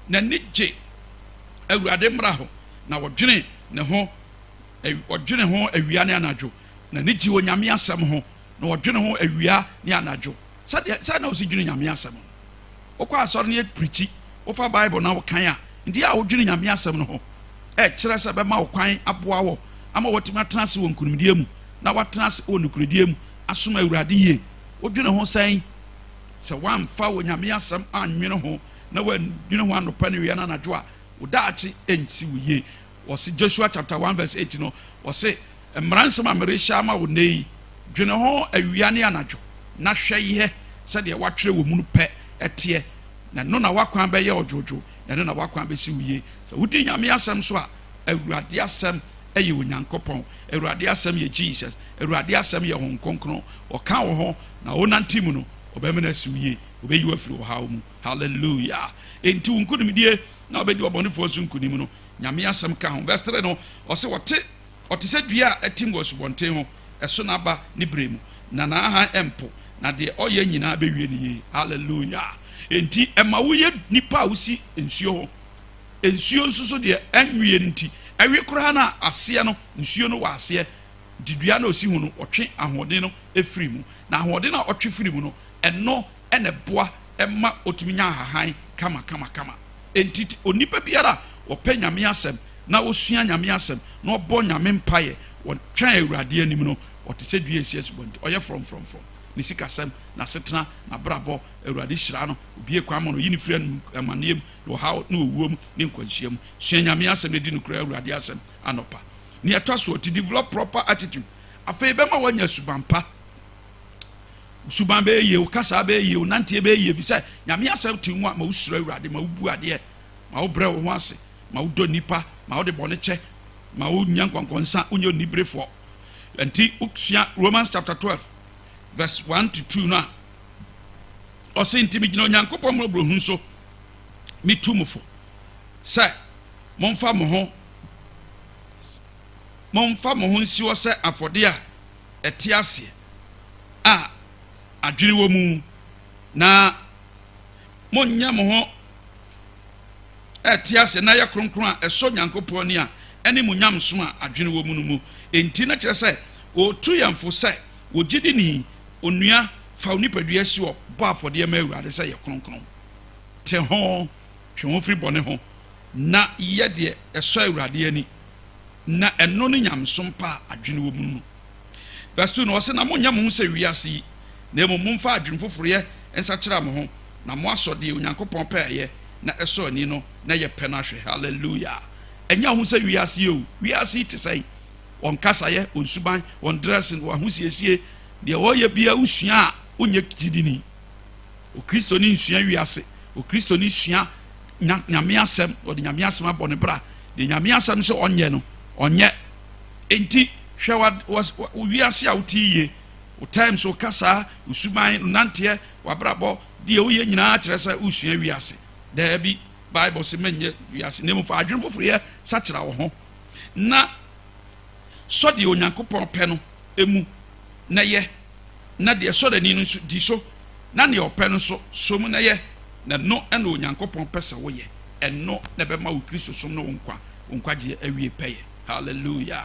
Speaker 2: n'ani gye Awurade mmara ho, na wɔdwene ne ho, wɔdwene ho awia ne anadwo. N'ani gye Onyame asɛm ho, na wɔdwene ho awia ne anadwo. Sɛdeɛ sɛ na wosi dwene Nyame asɛm no, wokɔ asɔre no yɛ pirikyi, wofa Bible na wokan a, nti a wodwene Nyame asɛm no ho, ɛkyerɛ sɛ bɛma wo kwan aboa wɔ ama watumi atena ase wɔ nkonimdie mu, na watena ase wɔ nokorɛdie mu asom Awurade yie. Wodwene ho sɛn? Sɛ woamfa Onyame asɛm annwene ho na woannwene ho anɔpa ne awia ne anadwo a, wo daakye ɛnsi wo yie. Wɔse Joshua chapter 1 verse 8 no, wɔse mmara nsɛm a merehyɛ ama wo nnɛ yi, dwene ho awia ne anadwo, na hwɛ yɛ sɛdeɛ woatwerɛ wɔ mu no pɛ ɛteɛ, na ɛno na w'akwan bɛyɛ ɔdwoodwoo, na ɛno na w'akwan bɛsi wo yie. Sɛ wodi Nyame asɛm so a, Awurade asɛm yɛ Onyankopɔn, Awurade asɛm yɛ Jesus, Awurade asɛm yɛ Honhom Kronkron. Ɔka wo ho na wonante mu no, ɔbɛma no asi wo yie, ɔbɛyi wo afiri ɔhaw mu. Hallelujah. Enti wo nkonimdie na wobɛdi ɔbɔnefoɔ so nkonim no, Nyame asɛm ka ho. Verse 3 no, ɔse ɔte ɔte sɛ dua a ɛtim wɔ asubɔnten ho, ɛso n'aba ne berɛ mu, na n'ahan ɛmpo, na deɛ ɔyɛ nyinaa bɛwie ne yie. Hallelujah. Enti ɛma woyɛ nipa a wosi nsuo ho. Nsuo nso so deɛ ɛnwie no nti, ɛwe koraa no a aseɛ no, nsuo no wɔ aseɛ. Nti dua no a ɔsi ho no, ɔtwe ahoɔden no firi mu. Na ahoɔden a ɔtwe firi mu no, ɛno na ɛboa ma ɔtumi nya ahahan kama kama kama. Enti onipa biara a ɔpɛ Nyame asɛm na ɔsua Nyame asɛm na ɔbɔ Nyame mpaeɛ, ɔtwɛn Awurade anim no, ɔte sɛ dua a ɛsi asubɔnten, ɔyɛ frɔmfrɔmfrɔm. Ne sikasɛm, n'asetena, n'abrabɔ, Awurade hyira no, obue kwan ma no, ɔyi no firi amanneɛ mu, ne ɔhaw, ne owuo mu, ne nkwanhyia mu. Sua Nyame asɛm na di nokorɛ Awurade asɛm anɔpa. Nea ɛtɔ soɔ, to develop proper attitude. Afei bɛma woanya suban pa. Suban bɛyɛ yie, wo kasa bɛyɛ yie, wo nanteɛ bɛyɛ yie, ɛfiri sɛ Nyame asɛm te mu a, ma wosuro Awurade, ma wobu adeɛ, ma wobrɛ wo ho ase, ma wodɔ nnipa, ma wode bɔne kyɛ, ma wonya nkɔnkɔnsa, wonyɛ oniberefoɔ. Nti wosua Romans chapter 12 verse 1 to 2 no a, ɔse nti megyina Onyankopɔn mmɔborɔhunu so metu mo fo sɛ momfa mo ho momfa mo ho nsi hɔ sɛ afɔdeɛ a ɛte aseɛ a adwene wɔ mu, na monyɛ mo ho ɛte aseɛ na yɛ kronkron a ɛsɔ Nyankopɔn ani a ɛne mo nyamesom a adwene wɔ mu no mu. Enti na kyerɛ sɛ wɔretu yɛn fo sɛ wɔ gyidini onua, fa wo nipadua si hɔ bɔ afɔdeɛ ma Awurade sɛ yɛ kronkron. Te ho, twe ho firi bɔne ho, na yɛ deɛ ɛsɔ Awurade ani. Na ɛno ne nyamesom pa a adwene wɔ mu no. Verse 2 no, ɔse, Na monnyɛ mo ho sɛ wiase yi, na mmom momfa adwene foforoyɛ nsakyera mo ho, na moasɔ deɛ Onyankopɔn pɛ ɛyɛ na ɛsɔ ani no na ɛyɛ pɛ no ahwɛ. Hallelujah! Ɛnyɛ wo ho sɛ wiase yi o. Wiase yi te sɛn? Wɔn kasayɛ, wɔn suban, wɔn dressing, wɔn ahosiesie, deɛ wɔyɛ biara wosua a, wonyɛ gyidini. Okristoni nsua wiase. Okristoni sua Nyame asɛm. Ɔde Nyame asɛm abɔ ne bra. Deɛ Nyame asɛm sɛ ɔnyɛ no, ɔnyɛ. Enti, hwɛ wa, wa, wa, wiase a wote yie. Wo times, wo kasaa, wo suban, wo nanteɛ, w'abrabɔ, deɛ woyɛ nyinaa kyerɛ sɛ wosua wiase. Daabi, Bible se mɛnyɛ wiase, na mmom fa adwene foforoyɛ sakyera wo ho, na sɔ deɛ Onyankopɔn pɛ no mu na yɛ, na deɛ ɛsɔ n'ani no nso, di so, na nea ɔpɛ no nso, sɔ mu na yɛ, na ɛno na Onyankopɔn pɛ sɛ woyɛ. Ɛno na ɛbɛma wo Kristosom ne wo nkwa, wo nkwagyeɛ awie pɛyɛ. Hallelujah.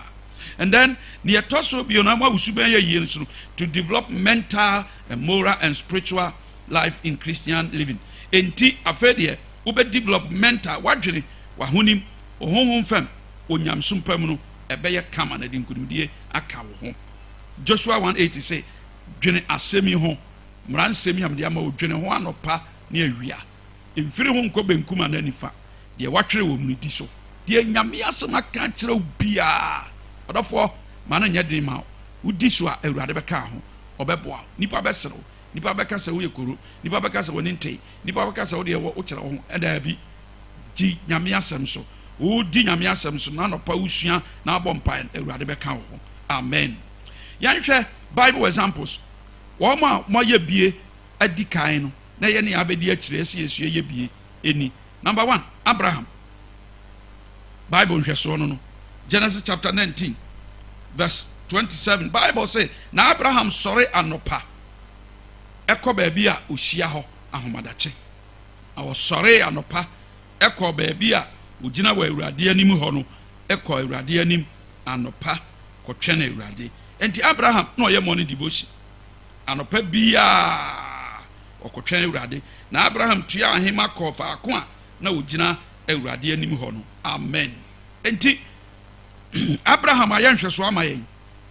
Speaker 2: And then, nea ɛtɔ so bio no, ama wo suban yɛ yie nso no, to develop mental and moral and spiritual life in Christian living. Enti, afei deɛ, wobɛ develop mental, w'adwene, w'ahonim, wo honhom fam, onyamesom pa mu no, ɛbɛyɛ kama na ɛde nkonimdie aka wo ho. Joshua 1:8 se, Dwene asɛm yi ho, mmara nsɛm yi a mede ama wo, dwene ho anɔpa ne awia. Mfiri ho nkɔ benkum anaa nifa. Deɛ wɔatwerɛ wɔ mu no, di so. Deɛ Nyame asɛm aka akyerɛ wo biara, ɔdɔfoɔ, ma no nyɛ den ma wo. Wodi so a, Awurade bɛka wo ho. Ɔbɛboa wo. Nnipa bɛsere wo. Nnipa bɛka sɛ woyɛ koro. Nnipa bɛka sɛ w'ani ntee. Nnipa bɛka sɛ wo deɛ wokyerɛ wo ho. Daabi. Di Nyame asɛm so. Wodi Nyame asɛm so na anɔpa wosua na wabɔ mpaeɛ no, Awurade bɛka wo ho. Amen. Yɛnhwɛ Bible examples. Wɔn a wɔayɛ bie adi kan no, na yɛne abɛdi akyire ɛsɛ yɛsua yɛ bie ɛni. Number one, Abraham. Bible nhwɛsoɔ no no. Genesis chapter 19 verse 27. Bible say, na Abraham sɔre anɔpa ɛkɔ baabi a ɔhyia hɔ ahomadakye. Na ɔsɔree anɔpa kɔɔ baabi a ɔgyina wɔ Awurade anim hɔ no, kɔɔ Awurade anim anɔpa kɔtwɛn Awurade. Enti Abraham na ɔyɛ morning devotion. Anɔpa biara ɔkɔtwɛn Awurade. Na Abraham tuaa ahema kɔɔ faako a na ɔgyina Awurade anim hɔ no. Amen. Enti Abraham ayɛ nhwɛsoɔ ama yɛn.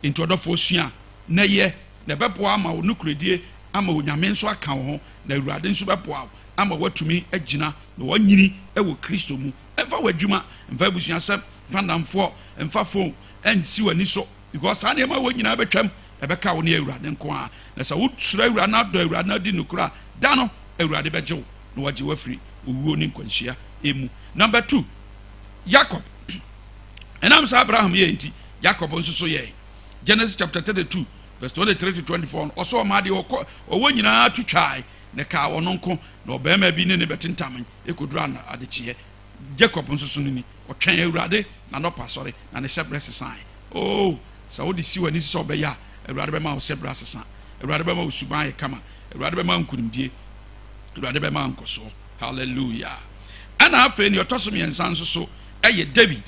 Speaker 2: Enti ɔdɔfoɔ sua na yɛ, na ɛbɛboa ama wo nokorɛdie ama Onyame nso aka wo ho, na Awurade nso bɛboa wo ama woatumi agyina na woanyini wɔ Kristo mu. Mfa w'adwuma, mfa abusuasɛm, mfa nnamfoɔ, mfa phone nsi w'ani so because saa nneɛma wɔ nyinaa bɛtwam, ɛbɛka wo ne Awurade nko ara. Na sɛ wosuro Awurade na adɔ Awurade na adi nokorɛ a, da no Awurade bɛgye wo na wagye wo afiri owuo ne nkwanhyia mu. Number two, Jacob. Ɛnam sɛ Abraham yɛɛ nti, Jacob nso so yɛe. Genesis chapter 32 verse 23 to 24 no, ɔsɛ ɔmaa deɛ ɔkɔ ɔwɔ nyinaa to twae, na ɛkaa ɔno nko, na ɔbarima bi ne ne bɛtentamee kɔduru ano adekyeeɛ. Jacob nso so no ni, ɔtwɛn Awurade n'anɔpa sɔre, na ne hyɛberɛ sesae. Oh, sɛ wode si w'ani so sɛ wobɛyɛ a, Awurade bɛma wo hyɛberɛ asesa. Awurade bɛma wo suban ayɛ kama. Awurade bɛma wo nkonimdie. Awurade bɛma wo nkɔsoɔ. Hallelujah. Ɛna afei nea ɔtɔ so mmiɛnsa nso so ɛyɛ David.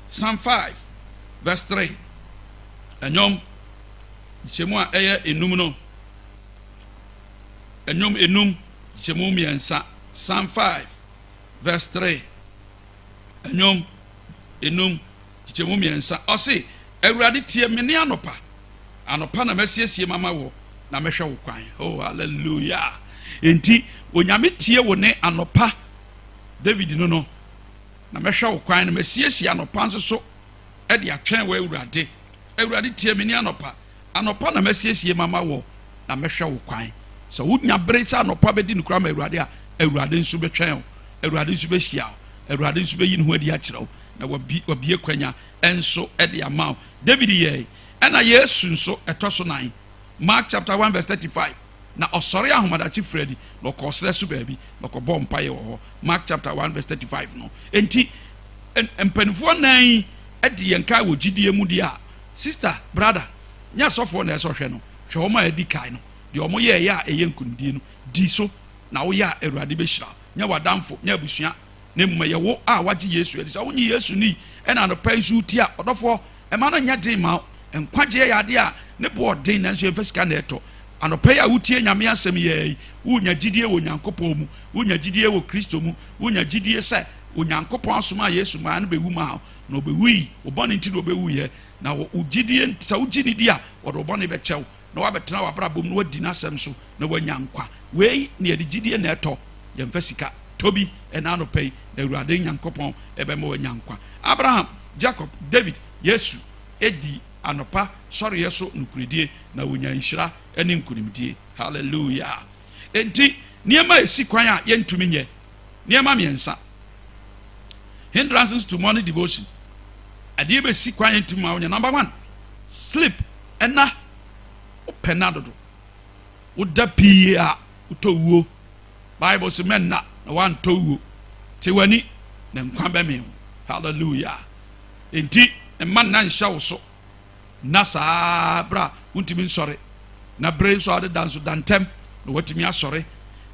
Speaker 2: Psalm 5 verse 3. Ɛnwom nkyɛmu a ɛyɛ enum no. Ɛnwom enum nkyɛmu mmiɛnsa. Psalm 5 verse 3. Ɛnwom enum nkyɛmu mmiɛnsa. Ɔse, Awurade tie me ne anɔpa. Anɔpa na masiesie mama wɔ na mɛhwɛ wo kwan. Oh, hallelujah. Enti, Onyame tie wo ne anɔpa. David no no, na mɛhwɛ wo kwan na masiesie anɔpa nso so de atwɛn wo Awurade. Awurade tie me ne anɔpa. Anɔpa na masiesie mama wɔ na mɛhwɛ wo kwan. Sɛ wonya bere sɛ anɔpa bɛdi no koraa ma Awurade a, Awurade nso bɛtwɛn wo. Awurade nso bɛhyia wo. Awurade nso bɛyi ne ho adi akyerɛ wo na wabie kwanya nso de ama wo. David yɛe. Ɛna Yesu nso ɛtɔ so nan. Mark chapter 1 verse 35. Na ɔsɔre ahomadakye firi adi na ɔkɔɔ serɛ so baabi na ɔkɔbɔɔ mpaeɛ wɔ hɔ. Mark chapter 1 verse 35 no. Enti mpanimfoɔ nan yi di yɛn kan wɔ gyidie mu deɛ a, sister, brother, nyɛ asɔfoɔ na ɛsɛ ɔhwɛ no. Hwɛ wɔn a adi kan no. Deɛ wɔn yɛɛyɛ a ɛyɛ nkonimdie no, di so na woyɛ a Awurade bɛhyira wo. Nyɛ w'adamfo, nyɛ abusua, na mmom ɛyɛ wo a wagye Yesu adi. Sɛ wonye Yesu nni ɛna anɔpa yi nso wotie a, ɔdɔfoɔ, mma no nyɛ den mma wo. Nkwagyeɛ yɛ adeɛ a ne bo ɔden nanso yɛmfa sika na ɛtɔ. Anɔpa yi a wotie Nyame asɛm yi ara yi, wonya gyidie wɔ Nyankopɔn mu, wonya gyidie wɔ Kristo mu, wonya gyidie sɛ Onyankopɔn asomaa Yesu maa no bɛwu maa wo, na ɔbɛwui, wo bɔne nti na ɔbɛwuiɛ, na wo gyidie nti, sɛ wogye no di a, ɔde wo bɔne bɛkyɛ wo, na woabɛtena w'abrabɔ mu na woadi n'asɛm so na woanya nkwa. Wei na yɛde gyidie na ɛtɔ, yɛmfa sika. Tɔ bi ɛnnɛ anɔpa yi, na Awurade Nyankopɔn bɛma woanya nkwa. Abraham, Jacob, David, Yesu dii anɔpa sɔreɛ so nokorɛdie, na wɔnyaa nhyira ne nkonimdie. Hallelujah! Enti, nneɛma a ɛsi kwan a yɛntumi nyɛ. Nneɛma mmiɛnsa. Hindrances to morning devotion. Adeɛ bɛsi kwan yɛntumi ma wonyɛ. Number one, sleep. Ɛna wopɛ nna dodo. Woda pii a wotɔ wuo. Bible sɛ mɛnna na woantɔ wuo. Te w'ani na nkwa bɛmee wo. Hallelujah. Enti mma nna nhyɛ wo so. Nna saa berɛ a wontumi nsɔre. Na bere nso a wode da nso da ntɛm na watumi asɔre.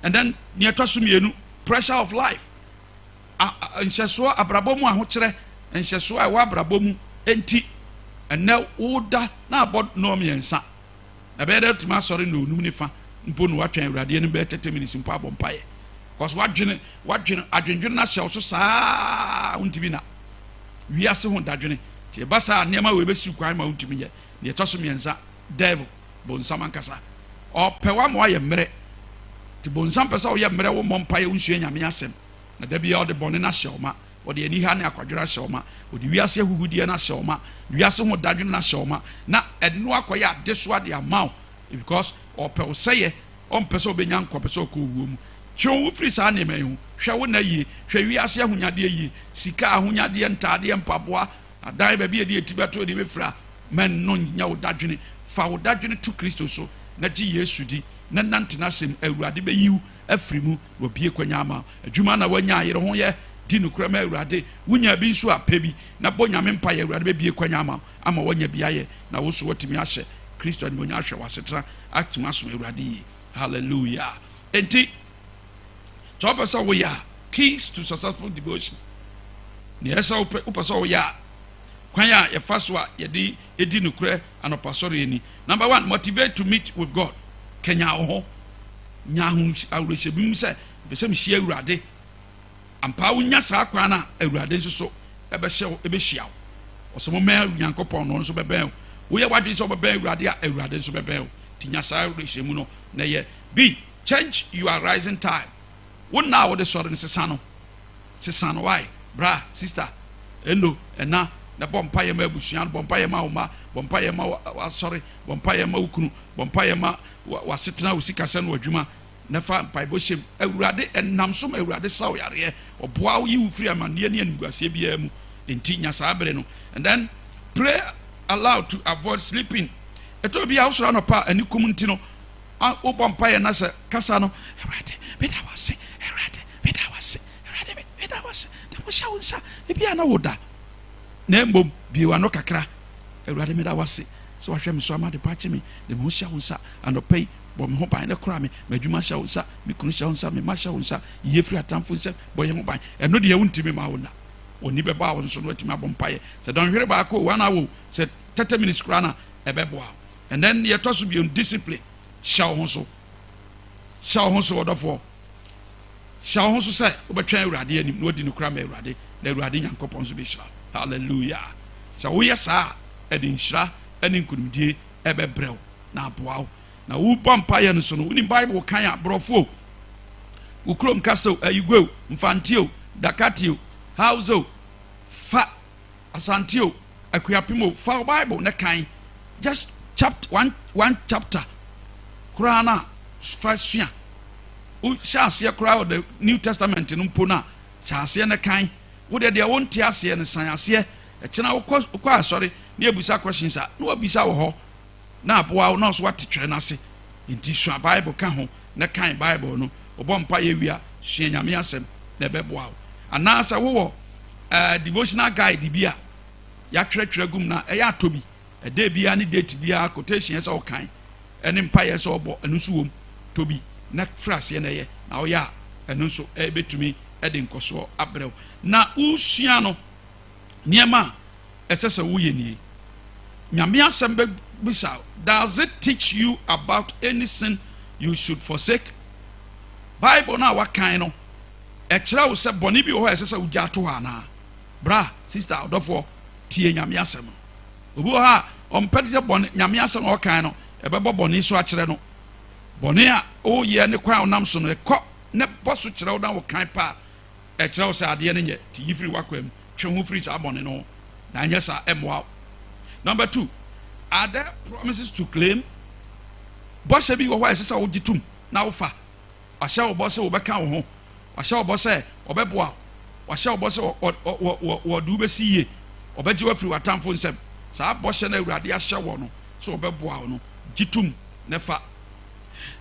Speaker 2: And then nea ɛtɔ so mmienu, pressure of life. Nhyɛsoɔ abrabɔ mu ahokyerɛ, nhyɛsoɔ a ɛwɔ abrabɔ mu nti ɛnɛ woda na abɔ nnɔɔ mmiɛnsa na ɛbɛyɛ dɛ wotumi asɔre nnɔɔnum ne fa mpo na watwɛn Awurade anim bɛyɛ 30 minutes mpo abɔ mpaeɛ. Cause wadwene wadwene adwendwene no ahyɛ wo so saa wontumi na wiase ho dadwene. Nti ɛba saa nneɛma wei bɛsiw kwan ma wontumi nyɛ. Nea ɛtɔ so mmiɛnsa, devil, bonsam ankasa. Ɔpɛ wo ama woayɛ mmerɛ. Nti bonsam pɛ sɛ woyɛ mmerɛ, wommɔ mpaeɛ, wonsua Nyame asɛm. Na da biara ɔde bɔne no ahyɛ wo ma. Ɔde aniha ne akwadwerɛ ahyɛ wo ma. Ɔde wiase ahuhudeɛ no ahyɛ wo ma. Wiase ho dadwene no ahyɛ wo ma. Na ɛno akɔyɛ adesoa de ama wo because ɔpɛ wo sɛeɛ. Ɔmpɛ sɛ wobɛnya nkwa, ɔpɛ sɛ ɔkɔ owuo mu. Twe wo ho firi saa nneɛma yi ho. Hwɛ wo nna yie. Hwɛ wiase ahonyadeɛ yie. Sika, ahonyadeɛ, ntaadeɛ, mpaboa, Adan baabi a yɛde yɛn ti bɛto, yɛde bɛfira. Ma ɛno nyɛ wo dadwene. Fa wo dadwene to Kristo so, na gye Yesu di, na nante n'asɛm. Awurade bɛyi wo afiri mu, na wabue kwan ama wo. Adwuma na woanya a, yere ho yɛ. Di nokorɛ ma Awurade. Wonya bi nso a, pɛ bi, na bɔ Nyame mpaeɛ. Awurade bɛbue kwan ama wo, ama woanya bi ayɛ, na wo nso woatumi ahyɛ Kristo animuonyam, ahwɛ w'asetena, atumi asom Awurade yie. Hallelujah! Enti, Sɛ wopɛ sɛ woyɛ a, Keys to Successful Devotion, nea ɛsɛ sɛ wopɛ sɛ woyɛ a, kwan a yɛfa so a yɛde di nokorɛ anɔpa sɔreɛ ni. Number one, motivate to meet with God. Kanyan wo ho. Nya awerɛhyɛmu sɛ mepɛ sɛ mehyia Awurade. Ampa wonya saa kwan no a, Awurade nso so ɛbɛhyɛ wo, ɛbɛhyia wo. Ɔsɛ mommɛn Onyankopɔn na ɔno nso bɛbɛn wo. Woyɛ w'adwene sɛ wobɛbɛn Awurade a, Awurade nso bɛbɛn wo. Nti nya saa awerɛhyɛmu no na yɛ. B. Change your rising time, Wo nna a wode sɔre no sesa no, sesa no why? Bra, sister, eno, ɛna, na bɔ mpaeɛ ma abusua no, bɔ mpaeɛ ma wo mma, bɔ mpaeɛ ma w'asɔre, bɔ mpaeɛ ma wo kunu, bɔ mpaeɛ ma w'asetena, wo sikasɛm ne w'adwuma, na fa mpaebɔ hyɛ mu. Awurade, ɛnam so ma Awurade sa wo yareɛ, ɔboa wo, yi wo firi amanneɛ ne animguaseɛ biara mu. Enti nya saa bere no. And then pray aloud to avoid sleeping. Ɛtɔ bi a wosɔre anɔpa a ani kum nti no, A Wobɔ mpaeɛ na sɛ kasa no, Awurade, meda wo ase, Awurade, meda wo ase, Awurade, meda wo ase, na wohyɛ wo nsa, ebia na woda, na mmom bue w'ano kakra, Awurade, meda wo ase sɛ wahwɛ me so ama adepa akye me, de me ho hyɛ wo nsa anɔpa yi, bɔ me ho ban na kora me, m'adwuma hyɛ wo nsa, me kunu hyɛ wo nsa, me mma hyɛ wo nsa, yiye firi atamfo nsam, bɔ yɛn ho ban. Ɛno deɛ wontumi ma wo nna. W'ani bɛbɔ a wo nso no watumi abɔ mpaeɛ. Sɛ dɔnhwere baako o, one hour o, sɛ 30 minutes koraa na ɛbɛboa wo. And then deɛ ɛtɔ so bio, discipline. Hyɛ wo ho so. Hyɛ wo ho so, ɔdɔfoɔ. Hyɛ wo ho so sɛ wobɛtwɛn Awurade anim na wadi nokorɛ ama Awurade, na Awurade Nyankopɔn nso bɛhyira wo. Hallelujah. Sɛ woyɛ saa a, ɛde nhyira ne nkonimdie ɛbɛbrɛ wo na aboa wo. Na wobɔ mpaeɛ no so no, wonim Bible kan a, borɔfo o, wo kurom kasa o, Ayigwe o, Mfante o, Dakate o, Hausa o, fa Asante o, Akuapem o, fa wo Bible na kan just chapter one one chapter koraa na fa sua. Wohyɛ aseɛ koraa wɔ the New Testament no mpo no a, hyɛ aseɛ na kan. Wo deɛ deɛ wonte aseɛ no san aseɛ. Ɛkyena wokɔ wokɔ asɔre na yɛbisa questions a, na wabisa wɔ hɔ na aboa wo na ɔso wate twerɛ no ase. Nti sua Bible ka ho na kan Bible no. Wobɔ mpaeɛ wie a, sua Nyame asɛm na ɛbɛboa wo. Anaasɛ wowɔ eh, devotional guide bi a yɛatwerɛtwerɛ agu mu na ɛyɛ atɔ bi. Ɛdɛ biara ne date biara quotation ɛsɛ ɔkan ɛne mpaeɛ ɛsɛ ɔbɔ ɛno nso wom. Tɔ bi na firi aseɛ na ɛyɛ na ɔyɛ a ɛno nso ɛbɛtumi ɛde nkɔsoɔ abrɛ wo. Na wosua no nneɛma a ɛsɛ sɛ woyɛ nie. Nyame asɛm bɛbisa, does it teach you about any sin you should forsake? Bible no a wakan no, Ɛkyerɛ wo sɛ bɔne bi wɔ hɔ a ɛsɛ sɛ wogya to hɔ anaa? Bra, sister, ɔdɔfoɔ, tie Nyame asɛm no. Obi wɔ hɔ a, ɔmpɛ te sɛ bɔne, Nyame asɛm a ɔkan no, ɛbɛbɔ bɔne so akyerɛ no. Bɔne a woyɛ ne kwan a wonam so no, ɛkɔ ne bɔ so kyerɛ wo na wokan pa a, ɛkyerɛ wo sɛ adeɛ no nyɛ, nti yi firi w'akwan mu, twe ho firi saa bɔne no ho, na anyɛ saa ɛmmoa wo. Number 2, are there promises to claim? Bɔhyɛ bi wɔ hɔ a ɛsɛ sɛ wogye tom na wofa. Wahyɛ wo bɔ sɛ wɔbɛka wo ho. Wahyɛ wo bɔ sɛ wɔbɛboa wo. Wahyɛ wo bɔ sɛ wɔde wo bɛsi yie. Wɔbɛgye wo afiri w'atamfo nsam. Saa bɔhyɛ no a Awurade ahyɛ wɔ no sɛ wɔbɛboa wo no, gye tom na fa.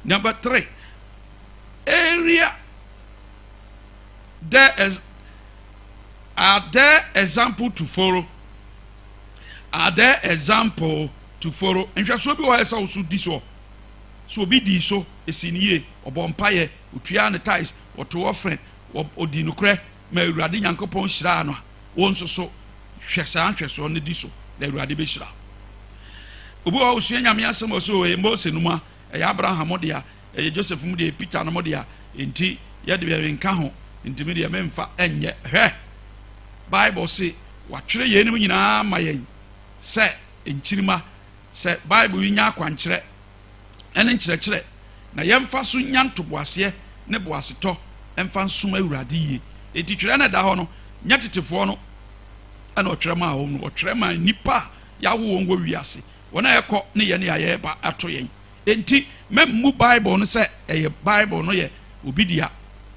Speaker 2: Number 3, area there is, are there example to follow? Are there example to follow? Nhwɛsoɔ bi wɔ hɔ a ɛsɛ sɛ wo so di soɔ. Sɛ obi dii so, esii no yie, ɔbɔɔ mpaeɛ, ɔtuaa ne tithes, ɔtoo offering, ɔdii nokorɛ ma Awurade Nyankopɔn hyiraa no a, wo nso so hwɛ saa nhwɛsoɔ no di so na Awurade bɛhyira wo. Obi wɔ hɔ a ɔsua Nyame asɛm ɔsɛ o, ɛyɛ Mose no mu a, ɛyɛ Abraham dea, ɛyɛ Joseph mu deɛ, ɛyɛ Peter no mu dea, enti yɛ deɛ menka ho, enti me deɛ memfa nyɛ. Hwɛ! Bible se wɔatwerɛ yeinom nyinaa ama yɛn sɛ nkyirimma, sɛ Bible yi nya akwankyerɛ ne nkyerɛkyerɛ, na yɛmfa so nya ntoboaseɛ ne boasetɔ mfa nsom Awurade yie. Enti twerɛ no a ɛda hɔ no, nyɛ tetefoɔ no na ɔtwerɛ maa wɔn no, ɔtwerɛ maa nnipa a yɛawo wɔn wɔ wiase, wɔn a ɛkɔ ne yɛn a yɛreba ato yɛn. Enti mɛmmu Bible no sɛ ɛyɛ Bible no yɛ obi dea.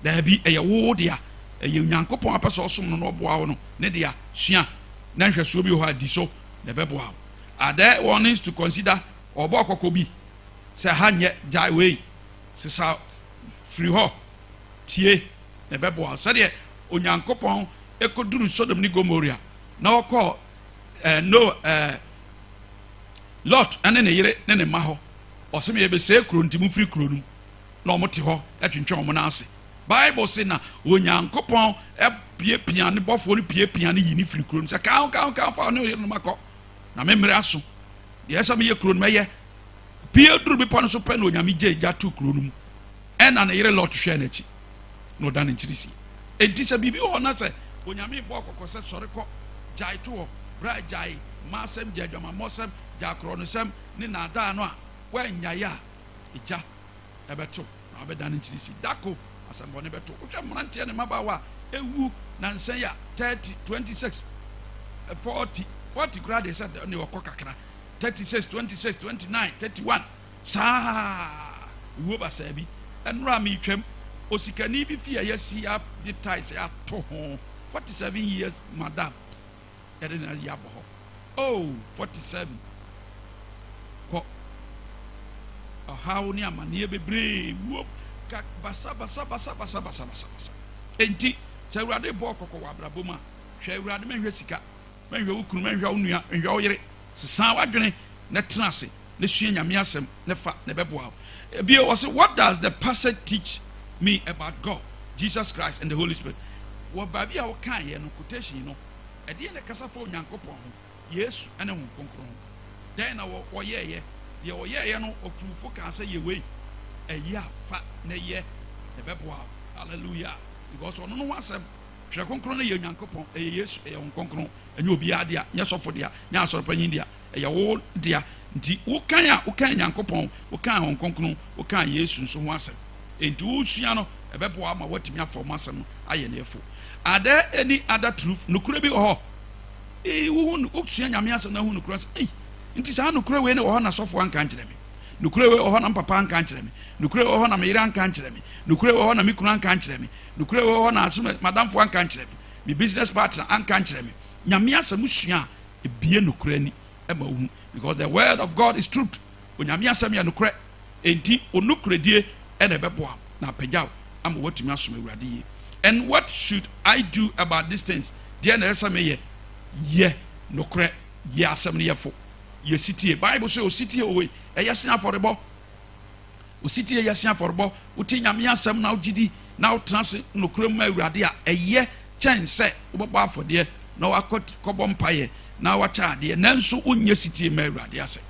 Speaker 2: Daabi, ɛyɛ wo dea. Ɛyɛ Onyankopɔn a pɛ sɛ ɔsom no na ɔboa wo no ne dea. Sua, na nhwɛsoɔ bi wɔ hɔ a di so na ɛbɛboa wo. Are there warnings to consider? Ɔrebɔ kɔkɔ bi sɛ ha nyɛ, gyae wei, sesa firi hɔ, tie, na ɛbɛboa wo. Sɛdeɛ Onyankopɔn kɔduruu Sodom ne Gomoria na ɔkɔɔ eh, Noa, eh, Lot ne ne yere ne ne mma hɔ, ɔse me yɛbɛsɛe kuro nti mofiri kuro no mu, na wɔn te hɔ twentwɛn wɔn nan ase. Bible se na Onyankopɔn piapia ne bɔfoɔ no piapia no yi ne firi kuro no sɛ ka ho ka ho ka ho fa ne yere no ma kɔ na me mmerɛ aso. Deɛ ɛsɛ meyɛ kuro no mɛyɛ. Pie duru bepɔ no so pɛ na Onyame gye gya to kuro no mu. Ɛna ne yere Lot hwɛɛ n'akyi na ɔda ne nkyiri sie. Enti sɛ biribi wɔ hɔ na sɛ Onyame bɔ kɔkɔ sɛ sɔre kɔ, gyae to hɔ, bra gyae mmaasɛm, gyae adwamammɔsɛm, gyae korɔnosɛm ne naadaa no a, woannyae a, egya ɛbɛto na wabɛdan nkyiri si. Da ko asɛmmɔne bɛto. Wohwɛ mmeranteɛ ne mmabaawa a ɛwu nansa yi a, 30, 26, 40, 40 koraa deɛ sɛ ne ɔkɔ kakra, 36, 26, 29, 31, saa ewuo basaa bi. Ɛnora meretwam, osikani bi fie a yɛasi de tiles ato ho, 47 years madam, yɛde no ayi abɔ hɔ. Oh, 47 kɔ. Ɔhaw ne amanneɛ bebree wuo ka basa basa basa basa basa basa basa. Enti, sɛ Awurade bɔ kɔkɔ wɔ abrabɔ mu a, hwɛ Awurade, mɛnhwɛ sika, mɛnhwɛ wo kunu, mɛnhwɛ wo nua, mɛnhwɛ wo yere. Sesa w'adwene na tena ase na sua Nyame asɛm na fa na ɛbɛboa wo. Ebio, ɔse, what does the passage teach me about God, Jesus Christ and the Holy Spirit? Wɔ baabi a wokaeɛ no, quotation no, ɛdeɛn na ɛkasa fa Onyankopɔn ho, Yesu ne Honhom Kronkron ho? Dɛn na wɔyɛeɛ? Deɛ wɔyɛeɛ no, ɔtuu fo kaa sɛ, yɛ wei, ɛyɛ a fa na yɛ, na ɛbɛboa wo. Hallelujah! Because ɔno no ho asɛm, Twerɛ Kronkron no yɛ Onyankopɔn, ɛyɛ Yesu, ɛyɛ Honhom Kronkron, ɛnyɛ obiara dea, nyɛ sɔfo dea, nyɛ asɔrepanyin dea, ɛyɛ wo dea. Nti wokan a, wokan Nyankopɔn, wokan Honhom Kronkron, wokan Yesu nso ho asɛm. Enti wosua no, ɛbɛboa wo ma woatumi afa wɔn asɛm no ayɛ nea ɛfo. Are there any other truth? Nokorɛ bi wɔ hɔ? Ee, wohu, wosua Nyame asɛm na wohu nokorɛ sɛ, ei, nti saa nokorɛ wei na wɔ hɔ na sɔfo anka ankyerɛ me. Nokorɛ wei wɔ hɔ na me papa anka ankyerɛ me. Nokorɛ wei wɔ hɔ na me yere anka ankyerɛ me. Nokorɛ wei wɔ hɔ na me kunu anka ankyerɛ me. Nokorɛ wei wɔ hɔ na asom madamfo anka ankyerɛ me. Me business partner anka ankyerɛ me. Nyame asɛm sua a, ebie nokorɛ ani ma wohu. Because the word of God is truth. Onyame asɛm yɛ nokorɛ. Enti wo nokorɛdie na ɛbɛboa wo na apagya wo ama woatumi asom Awurade yie. And what should I do about these things? Deɛ na ɛsɛ sɛ meyɛ? Yɛ nokorɛ, yɛ asɛm no yɛfo, yɛ sitie. Bible sɛ ositie wɔ wei, ɛyɛ sen afɔrebɔ. Ositie yɛ sen afɔrebɔ. Wote Nyame asɛm na wogye di na wotena ase nokorɛ mu ma Awurade a, ɛyɛ kyɛn sɛ wobɛbɔ afɔdeɛ na wakɔ kɔbɔ mpaeɛ na wakyɛ adeɛ nanso wonyɛ sitie ma Awurade asɛm.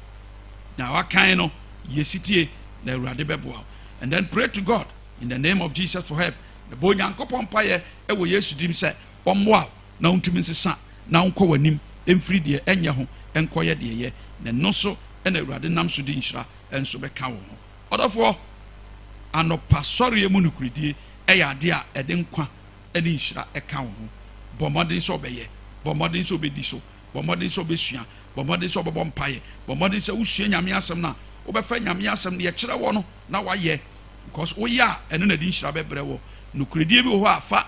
Speaker 2: Na wakan no, yɛ sitie na Awurade bɛboa wo. And then pray to God in the name of Jesus for help. Mebɔ Onyankopɔn mpaeɛ wɔ Yesu dim sɛ ɔmmoa wo na wontumi nsesa na wonkɔ w'anim mfiri deɛ ɛnyɛ ho nkɔyɛ deɛ ɛyɛ, na ɛno so na Awurade nam so de nhyira nso bɛka wo ho. Ɔdɔfoɔ, anɔpa sɔreɛ mu nokorɛdie yɛ adeɛ a ɛde nkwa ne nhyira ka wo ho. Bɔ mmɔden sɛ wobɛyɛ, bɔ mmɔden sɛ wobɛdi so, bɔ mmɔden sɛ wobɛsua, bɔ mmɔden sɛ wobɛbɔ mpaeɛ, bɔ mmɔden sɛ wosua Nyame asɛm no a, wobɛfa Nyame asɛm deɛ ɛkyerɛ wɔ no na woayɛ, because woyɛ a ɛno na ɛde nhyira bɛbrɛ wɔ. Nokorɛdie bi wɔ hɔ a fa,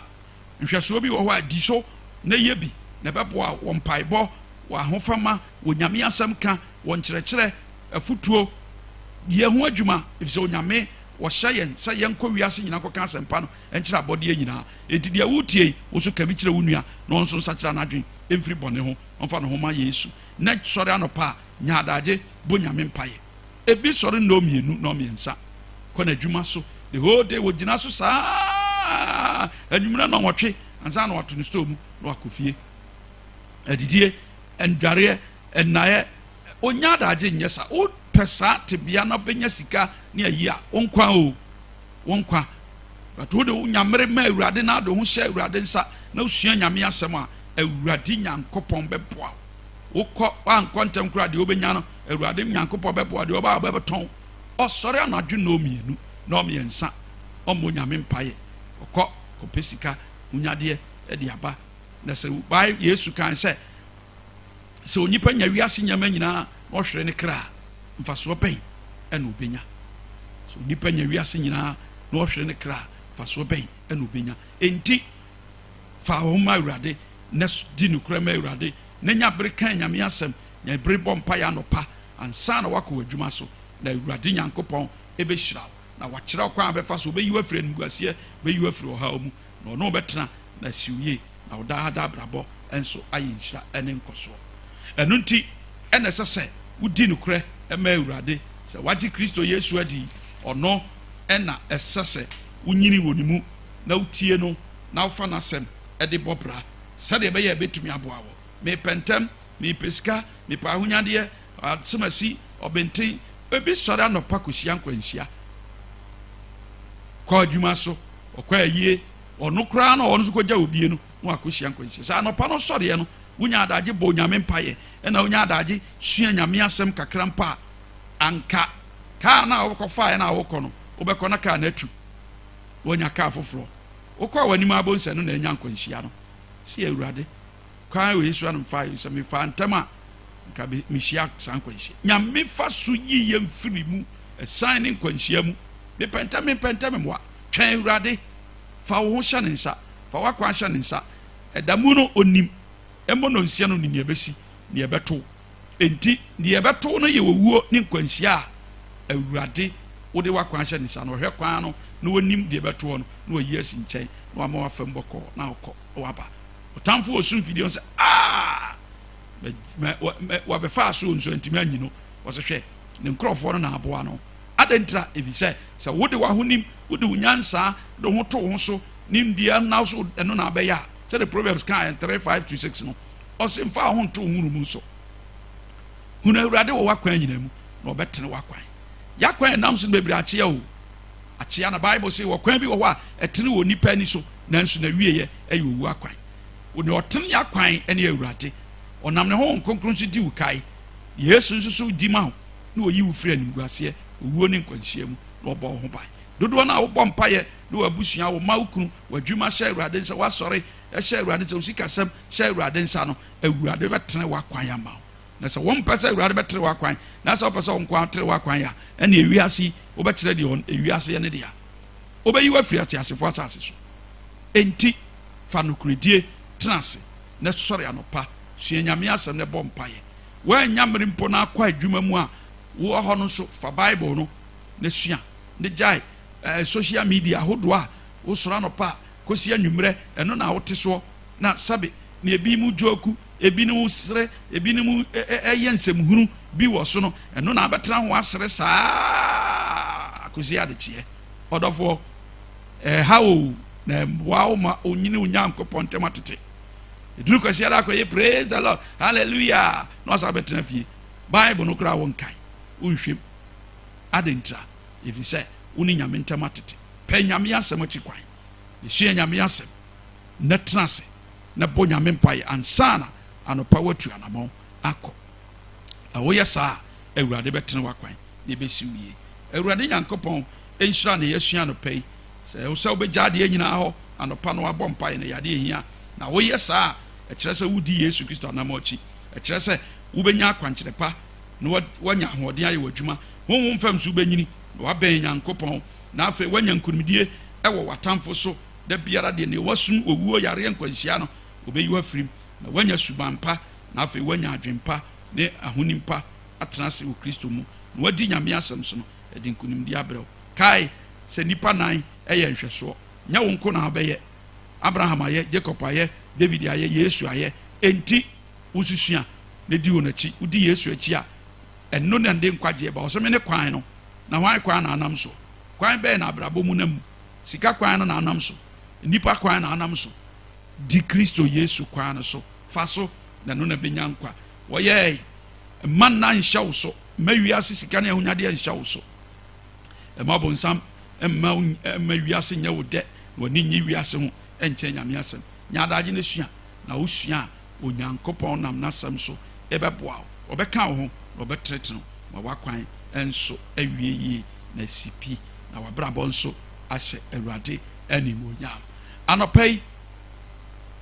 Speaker 2: nhwɛsoɔ bi wɔ hɔ a di so na yɛ bi na ɛbɛboa wo wɔ mpaebɔ, wɔ ahofama, wɔ Nyame asɛm ka, wɔ nkyerɛkyerɛ, afutuo, yɛ ho adwuma, efisɛ Onyame wɔhyɛ yɛn sɛ yɛnkɔ wiase nyinaa nkɔka asɛmpa no nkyerɛ abɔdeɛ nyinaa. Enti deɛ woretie yi, wo nso ka bi kyerɛ wo nua na ɔno nso nsakyera n'adwene mfiri bɔne ho, ɔmfa ne ho ma Yesu. Nnɛ sɔre anɔpa a, nya adagye bɔ Nyame mpaeɛ. Ebi sɔre nnɔɔ mmienu, nnɔɔ mmiɛnsa kɔ n'adwuma so, the whole day wɔgyina so saa anwummerɛ nnɔnwɔtwe ansa na wato ne store mu na wakɔ fie. Adidie, ndwareɛ, nnaeɛ, ɔnnya adagye nyɛ saa. Wopɛ saa tebea na wobɛnya sika ne ayi a, wo nkwa o, wo nkwa. But wode wo nya mmere ma Awurade na wode wo ho hyɛ Awurade nsa na wosua Nyame asɛm a, Awurade Nyankopɔn bɛboa wo. Wokɔ, woankɔ ntɛm koraa deɛ wobɛnya no, Awurade Nyankopɔn bɛboa wo, deɛ ɔba a wobɛtɔn. Ɔsɔre anadwo nnɔɔ mmienu, nnɔɔ mmiɛnsa, ɔmmɔ Nyame mpaeɛ, ɔkɔ kɔpɛ sika, wonyadeɛ de aba. Na sɛ Yesu kae sɛ, Sɛ onipa nya wiase nneɛma nyinaa na ɔhwere ne kra a, mfasoɔ bɛn na ɔbɛnya? Sɛ onipa nya wiase nyinaa na ɔhwere ne kra a, mfasoɔ bɛn na ɔbɛnya? Enti, fa wo ho ma Awurade na di nokorɛ ma Awurade na nya bere kan Nyame asɛm, nya bere bɔ mpaeɛ anɔpa ansa na woakɔ w'adwuma so, na Awurade Nyankopɔn bɛhyira wo na wakyerɛ wo kwan a wobɛfa so, ɔbɛyi wo afiri animguaseɛ, ɔbɛyi wo afiri ɔhaw mu, na ɔne wo bɛtena na asi wo yie. na wo daa daa abrabɔ nso ayɛ nhyira ne nkɔsoɔ. Ɛno nti na ɛsɛ sɛ wodi nokorɛ ma Awurade. Sɛ woagye Kristo Yesu adi, ɔno na ɛsɛ sɛ wonyini wɔ ne mu na wotie no na wofa n'asɛm de bɔ bra sɛdeɛ ɛbɛyɛ a ɛbɛtumi aboa wo. Mepɛ ntɛm, mepɛ sika, mepɛ ahonyadeɛ, asemasi, ɔbenten. Ebi sɔre anɔpa kɔhyia nkwanhyia, kɔ adwuma so, ɔkɔ ayie, Ɔno koraa na ɔno nso kɔgya obie no na wakɔhyia nkwanhyia. Sɛ anɔpa no sɔreɛ no, wonya adagye bɔ Onyame mpaeɛ, ɛna wonya adagye sua Nyame asɛm kakra mpo a, anka kaa no a wokɔfaeɛ no a wokɔ no, wobɛkɔ na kaa no atu, woanya kaa foforɔ. Wokɔɔ w'anim ara bohu sɛ ɛno na anya nkwanhyia no. Sɛ Awurade, kwan wei so na mefaeɛ, sɛ mefaa ntɛm a, nka mehyia saa nkwanhyia. Nyame fa so yi yɛn firi mu, ɛsan ne nkwanhyia mu. Mepɛ ntɛm, mempɛ ntɛm mmoa. Twɛn Awurade. Fa wo ho hyɛ ne nsa. Fa w'akwan hyɛ ne nsa. Ɛda mu no, onim. Mmɔ nnɔnsia no, onim nea ɛbɛsi, nea ɛbɛto wo. Enti, nea ɛbɛto wo no yɛ owuo ne nkwanhyia a Awurade, wode w'akwan hyɛ ne nsa no, ɔhwɛ kwan no na onim deɛ ɛbɛto hɔ no, na wayi asi nkyɛn, na wama w'afa mu bɔkɔɔ, na wokɔ, na waba. Ɔtamfo wɔ sum fidie ho sɛ, Aa! Mɛ, mɛ, mɛ, wabɛfa so nso antumi anyi no. Ɔsɛ hwɛ, ne nkurɔfoɔ no na aboa no. Adɛn ntira? Efisɛ sɛ wode w'ahonim, wode wo nyansa de wo ho to wo ho so, nimdeɛ na wo so ɛno na abɛyɛ a, sɛdeɛ Proverbs kaa yɛn 3, 5 to 6 no, ɔse mfa wo ho nto wo nhunumu so. Hunu Awurade wɔ w'akwan nyinaa mu, na ɔbɛtene w'akwan. Y'akwan a ɛnam so no bebree akyea o. Akyea na Bible se wɔ kwan bi wɔ hɔ a ɛtene wɔ nipa ani so, nanso n'awieɛ ɛyɛ owu akwan. Nea ɔtene y'akwan ne Awurade. Ɔnam ne Honhom Kronkron so di wo kae. Yesu nso so di ma wo. na ɔyi wo firi animguaseɛ, owuo ne nkwanhyia mu, na ɔbɔ wo ho ban. Dodoɔ no a wobɔ mpaeɛ ne w'abusua, wo mma, wo kunu, w'adwuma hyɛ Awurade nsa, w'asɔre hyɛ Awurade nsa, wo sikasɛm hyɛ Awurade nsa no, Awurade bɛtene w'akwan ama wo. Na sɛ wompɛ sɛ Awurade bɛtene w'akwan, na sɛ wopɛ sɛ wo nko ara tene w'akwan a, ɛnneɛ ewiase yi, wobɛkyerɛ deɛ ewiase yɛ ne dea. Wobɛyi wo afiri ateasefoɔ asase so. Enti, fa nokorɛdie tena ase, na sɔre anɔpa, sua Nyame asɛm na bɔ mpaeɛ. Woannya mmere mpo na akɔ adwuma mu a, wowɔ hɔ no nso, fa Bible no na sua, na gyae eh, social media ahodoɔ a wosɔre anɔpa kɔsi anwummerɛ, ɛno na wote soɔ, na sɛbe na ebinom joku, ebinom sere, ebinom ɛyɛ nsɛmhunu bi wɔ so no, ɛno na abɛtena ho asere saa kɔsi adekyeɛ. Ɔdɔfoɔ, ɛha o, na ɛmmoa wo ma onyini Onyankopɔn ntam atete. Ɛduru Kwasiada akɔyɛ praise the Lord, hallelujah, na wasan bɛtena fie. Bible no koraa wonkan, wonhwɛ mu. Adɛn ntira? Ɛfiri sɛ wo ne Nyame ntam atete. Pɛ Nyame asɛm akyi kwan. Yɛsua Nyame asɛm na tena ase na bɔ Nyame mpaeɛ ansa na anɔpa woatu anamɔn akɔ. Na woyɛ saa a, Awurade bɛtene w'akwan na ɛbɛsi wo yie. Awurade Nyankopɔn nhyira nea yɛasua anɔpa yi. Sɛ sɛ wobɛgya adeɛ nyinaa hɔ anɔpa na woabɔ mpaeɛ no yɛ adeɛ ɛhia. Na woyɛ saa a, ɛkyerɛ sɛ wodi Yesu Kristo anammɔn akyi. Ɛkyerɛ sɛ wobɛnya akwankyerɛ pa na woanya ahoɔden ayɛ w'adwuma. Honhom fam nso wobɛnyini na woabɛn Nyankopɔn na afei woanya nkonimdie wɔ w'atamfo so da biara deɛ nea wasum owuo, yareɛ, nkwanhyia no, wɔbɛyi wo afiri mu na woanya suban pa na afei woanya adwene pa ne ahonim pa atena ase wɔ Kristo mu na woadi Nyame asɛm so no, ɛde nkonimdie abrɛ wo. Kae sɛ nnipa nan yɛ nhwɛsoɔ. Nyɛ wo nko na wobɛyɛ. Abraham ayɛ, Jacob ayɛ, David ayɛ, Yesu ayɛ. Enti wo nso sua na di wɔn akyi. Wodi Yesu akyi a, ɛno na ɛde nkwagyeɛ ba. Ɔse mene kwan no. Na hwan kwan na anam so? Kwan bɛn na abrabɔ mu nam mu? Sika kwan no na anam so? Nnipa kwan na anam so? Di Kristo Yesu kwan no so. Fa so, na ɛno na ɛbɛnya nkwa. Wɔyɛe. Mma nna nhyɛ wo so. Mma wiase sika ne ahonyadeɛ nhyɛ wo so. Mma ɔbonsam mma mma wiase nyɛ wo dɛ na w'ani nnye wiase ho nkyɛn Nyame asɛm. Nya adagye na sua, na wosua a, Onyankopɔn nam n'asɛm so bɛboa wo. Ɔbɛka wo ho na ɔbɛtenetene wo ma w'akwan nso awie yie na asi pi na w'abrabɔ nso ahyɛ Awurade animuonyam. Anɔpa yi,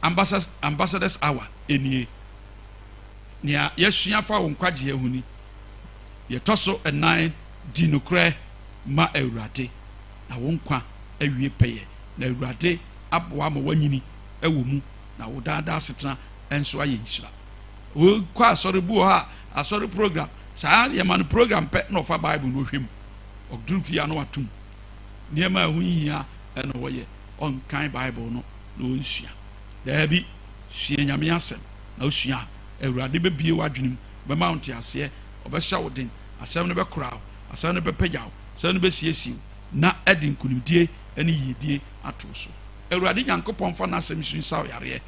Speaker 2: Ambassadors Hour nie. Nea yɛasua fa wo nkwagyeɛ ho ni. Deɛ ɛtɔ so nnan, di nokorɛ ma Awurade na wo nkwa awie pɛyɛ, na Awurade aboa ma woanyini wɔ mu na wo daa daa asetena nso ayɛ nhyira. Wokɔ asɔre bi wɔ hɔ a, asɔre program, saa nneɛma no program pɛ na ɔfa Bible na ɔhwɛ mu. Ɔduru fie a na watom. Nneɛma a ɛho nhia na ɔyɛ. Ɔnkan Bible no na ɔnsua. Daabi, sua Nyame asɛm na wosua a, Awurade bɛbue w'adwene mu, ɔbɛma wo nteaseɛ, ɔbɛhyɛ wo den, asɛm no bɛkora wo, asɛm no bɛpagya wo, asɛm no bɛsiesie wo, na ɛde nkunimdie ne yiedie ato wo so. Awurade Nyankopɔn mfa n'asɛm so nsa wo yareɛ,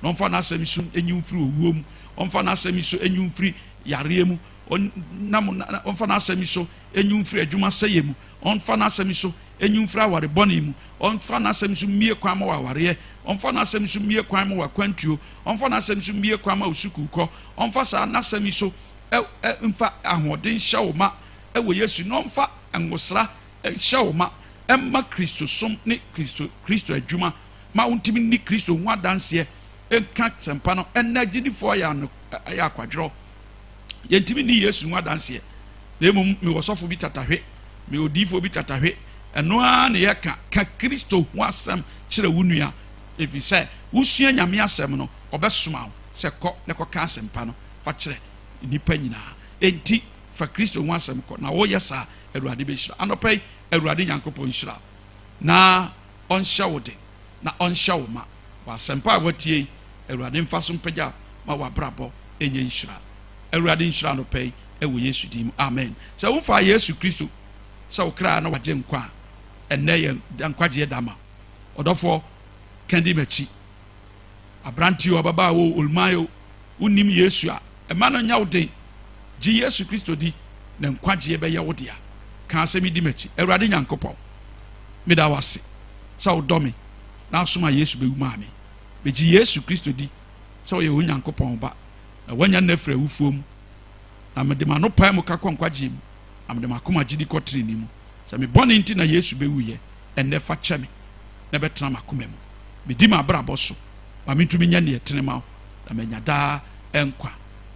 Speaker 2: na ɔmfa n'asɛm so nyi wo mfiri owuo mu, ɔmfa n'asɛm so nyi wo mfiri yareɛ mu, ɔnam, ɔmfa n'asɛm so nyi wo mfiri adwuma sɛeɛ mu, ɔmfa n'asɛm so nyi wo mfiri aware bɔne mu, ɔmfa n'asɛm so mmue kwan ma w'awareɛ, ɔmfa n'asɛm so mmue kwan ma w'akwantuo, ɔmfa n'asɛm so mmue kwan ma wo sukuukɔ, ɔmfa saa n'asɛm yi so ɛ, ɛ, mfa ahoɔden nhyɛ wo ma wɔ Yesu, na ɔmfa ngosra nhyɛ wo ma mma Kristosom ne Kristo, Kristo adwuma ma wontumi nni Kristo ho adanseɛ nka asɛmpa no. Ɛnnɛ agyidifoɔ ayɛ ano, ayɛ akwadworɔ. Yɛntumi nni Yesu ho adanseɛ, na mmom mewɔ sɔfo bi tatahwe, mewɔ odiyifoɔ bi tatahwe. Ɛno ara na yɛka, ka Kristo ho asɛm kyerɛ wo nua, ɛfiri sɛ wosua Nyame asɛm no, ɔbɛsoma wo sɛ kɔ na kɔka asɛmpa no fa kyerɛ nnipa nyinaa. Enti fa Kristo ho asɛm kɔ, na woyɛ saa a, Awurade bɛhyira. Anɔpa yi, Awurade Nyankopɔn nhyira wo, na ɔnhyɛ wo den, na ɔnhyɛ wo ma. Wɔ asɛmpa a woatie yi, Awurade mfa so mpagya wo ma w'abrabɔ nyɛ nhyira. Awurade nhyira anɔpa yi wɔ Yesu din mu, amen. Sɛ womfaa Yesu Kristo sɛ wo kra na wagye nkwa a, ɛnnɛ yɛ da nkwagyeɛ da ma wo. Ɔdɔfoɔ, ka di m'akyi. Aberanteɛ o, ababaawa o, oluman o, wonnim Yesu a, mma no nyɛ wo den. Gye Yesu Kristo di, na nkwagyeɛ bɛyɛ wo dea. Ka asɛm yi di m'akyi, Awurade Nyankopɔn, meda wo ase sɛ wodɔ me na wosomaa Yesu bɛwu maa me. Megye Yesu Kristo di sɛ ɔyɛ Onyankopɔn Ba, na wanyan no afiri awufoɔ mu. Na mede m'ano pae mu ka kɔ nkwagyeɛ mu, na mede m'akoma gyidi kɔ tenenee mu. Sɛ me bɔne nti na Yesu bɛwuiɛ, ɛnnɛ fa kyɛ me na bɛtena m'akoma mu. Medi m'abrabɔ so ma mentumi nyɛ deɛ ɛtene ma wo, na manya daa nkwa.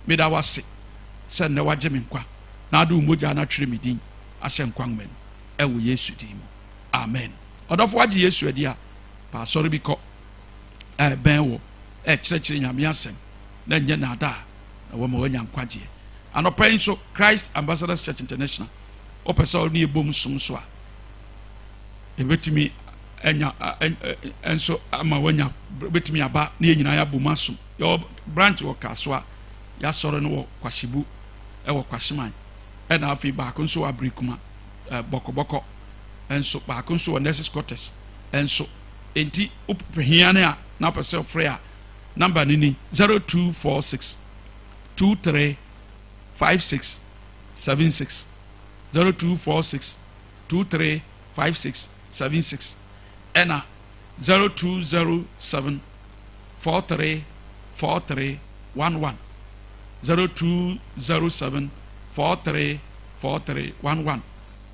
Speaker 2: Meda wo ase sɛ nnɛ woagye me nkwa na wode wo mogya no atwerɛ me din ahyɛ nkwa nwoma mu, ɛwɔ Yesu din mu, amen. Ɔdɔfo woagye Yesu adi a, pɛ asɔre bi kɔ a ɛbɛn wo, ɛkyerɛkyerɛ Nyame asɛm na ɛnyɛ naadaa na wɔma woanya nkwagyeɛ. Anɔpa yi nso, Christ Ambassadors Church International, wopɛ sɛ wo ne yɛbom som nso a, yɛbɛtumi anya nso ama wanya bɛtumi aba ne yɛn nyinaa yɛabom asom. Yɛwɔ branch wɔ Kasoa, yɛasɔre no wɔ Kwahyebu ɛwɔ Kwahyeman, ɛna afei baako nso wɔ Abirikuma, Bɔkɔbɔkɔ nso, baako nso wɔ Nurses Quarters nso. Enti wopɛ hia ne a na wopɛ sɛ wofrɛ a, namba no ni 0246 23 56 76 0246 23 56 76 ɛna. 0207 43 43 11, 0207 43 43 11.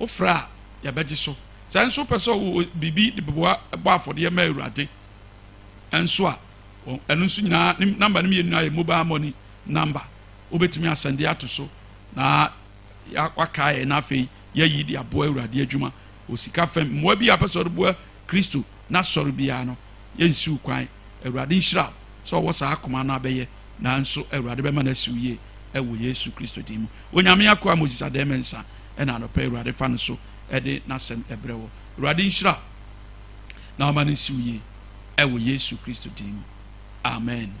Speaker 2: Wofrɛ a, yɛbɛgye so. Sɛ nso wopɛ sɛ wowɔ biribi de boa bɔ afɔdeɛ ma Awurade nso a, ɛno nso nyinaa, ne namba no mmienu nyinaa yɛ mobile money namba. Wobɛtumi asɛnde ato so na wakae yɛn na afei yɛayi de aboa Awurade adwuma wɔ sika fam. Mmoa bi a wopɛ sɛ wode boa Kristo n'asɔre biara no, yɛnsiw kwan. Awurade nhyira wo sɛ ɔwɔ saa akoma no abɛyɛ, nanso Awurade bɛma no asiw yie wɔ Yesu Kristo din mu. Onyame akoa Moses Adɛɛ Mensah na anɔpa yi Awurade fa no so de n'asɛm brɛ wɔ. Awurade nhyira wo na ɔma no nsiw yie wɔ Yesu Kristo din mu. Amen.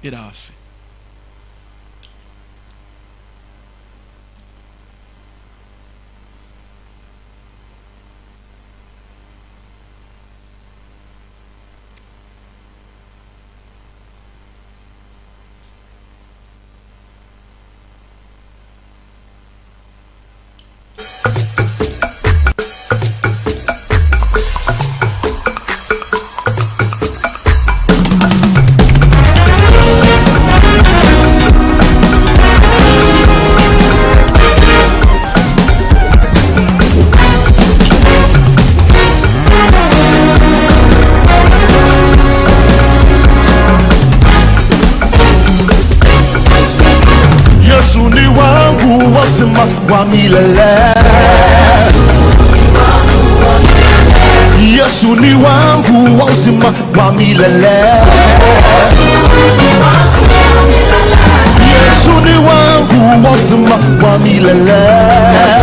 Speaker 2: Yɛda wo ase.
Speaker 1: Yesu ni wangu wasema wa milele. Yesu ni wangu wa uzima wa milele. Yesu ni wangu wa uzima wa milele.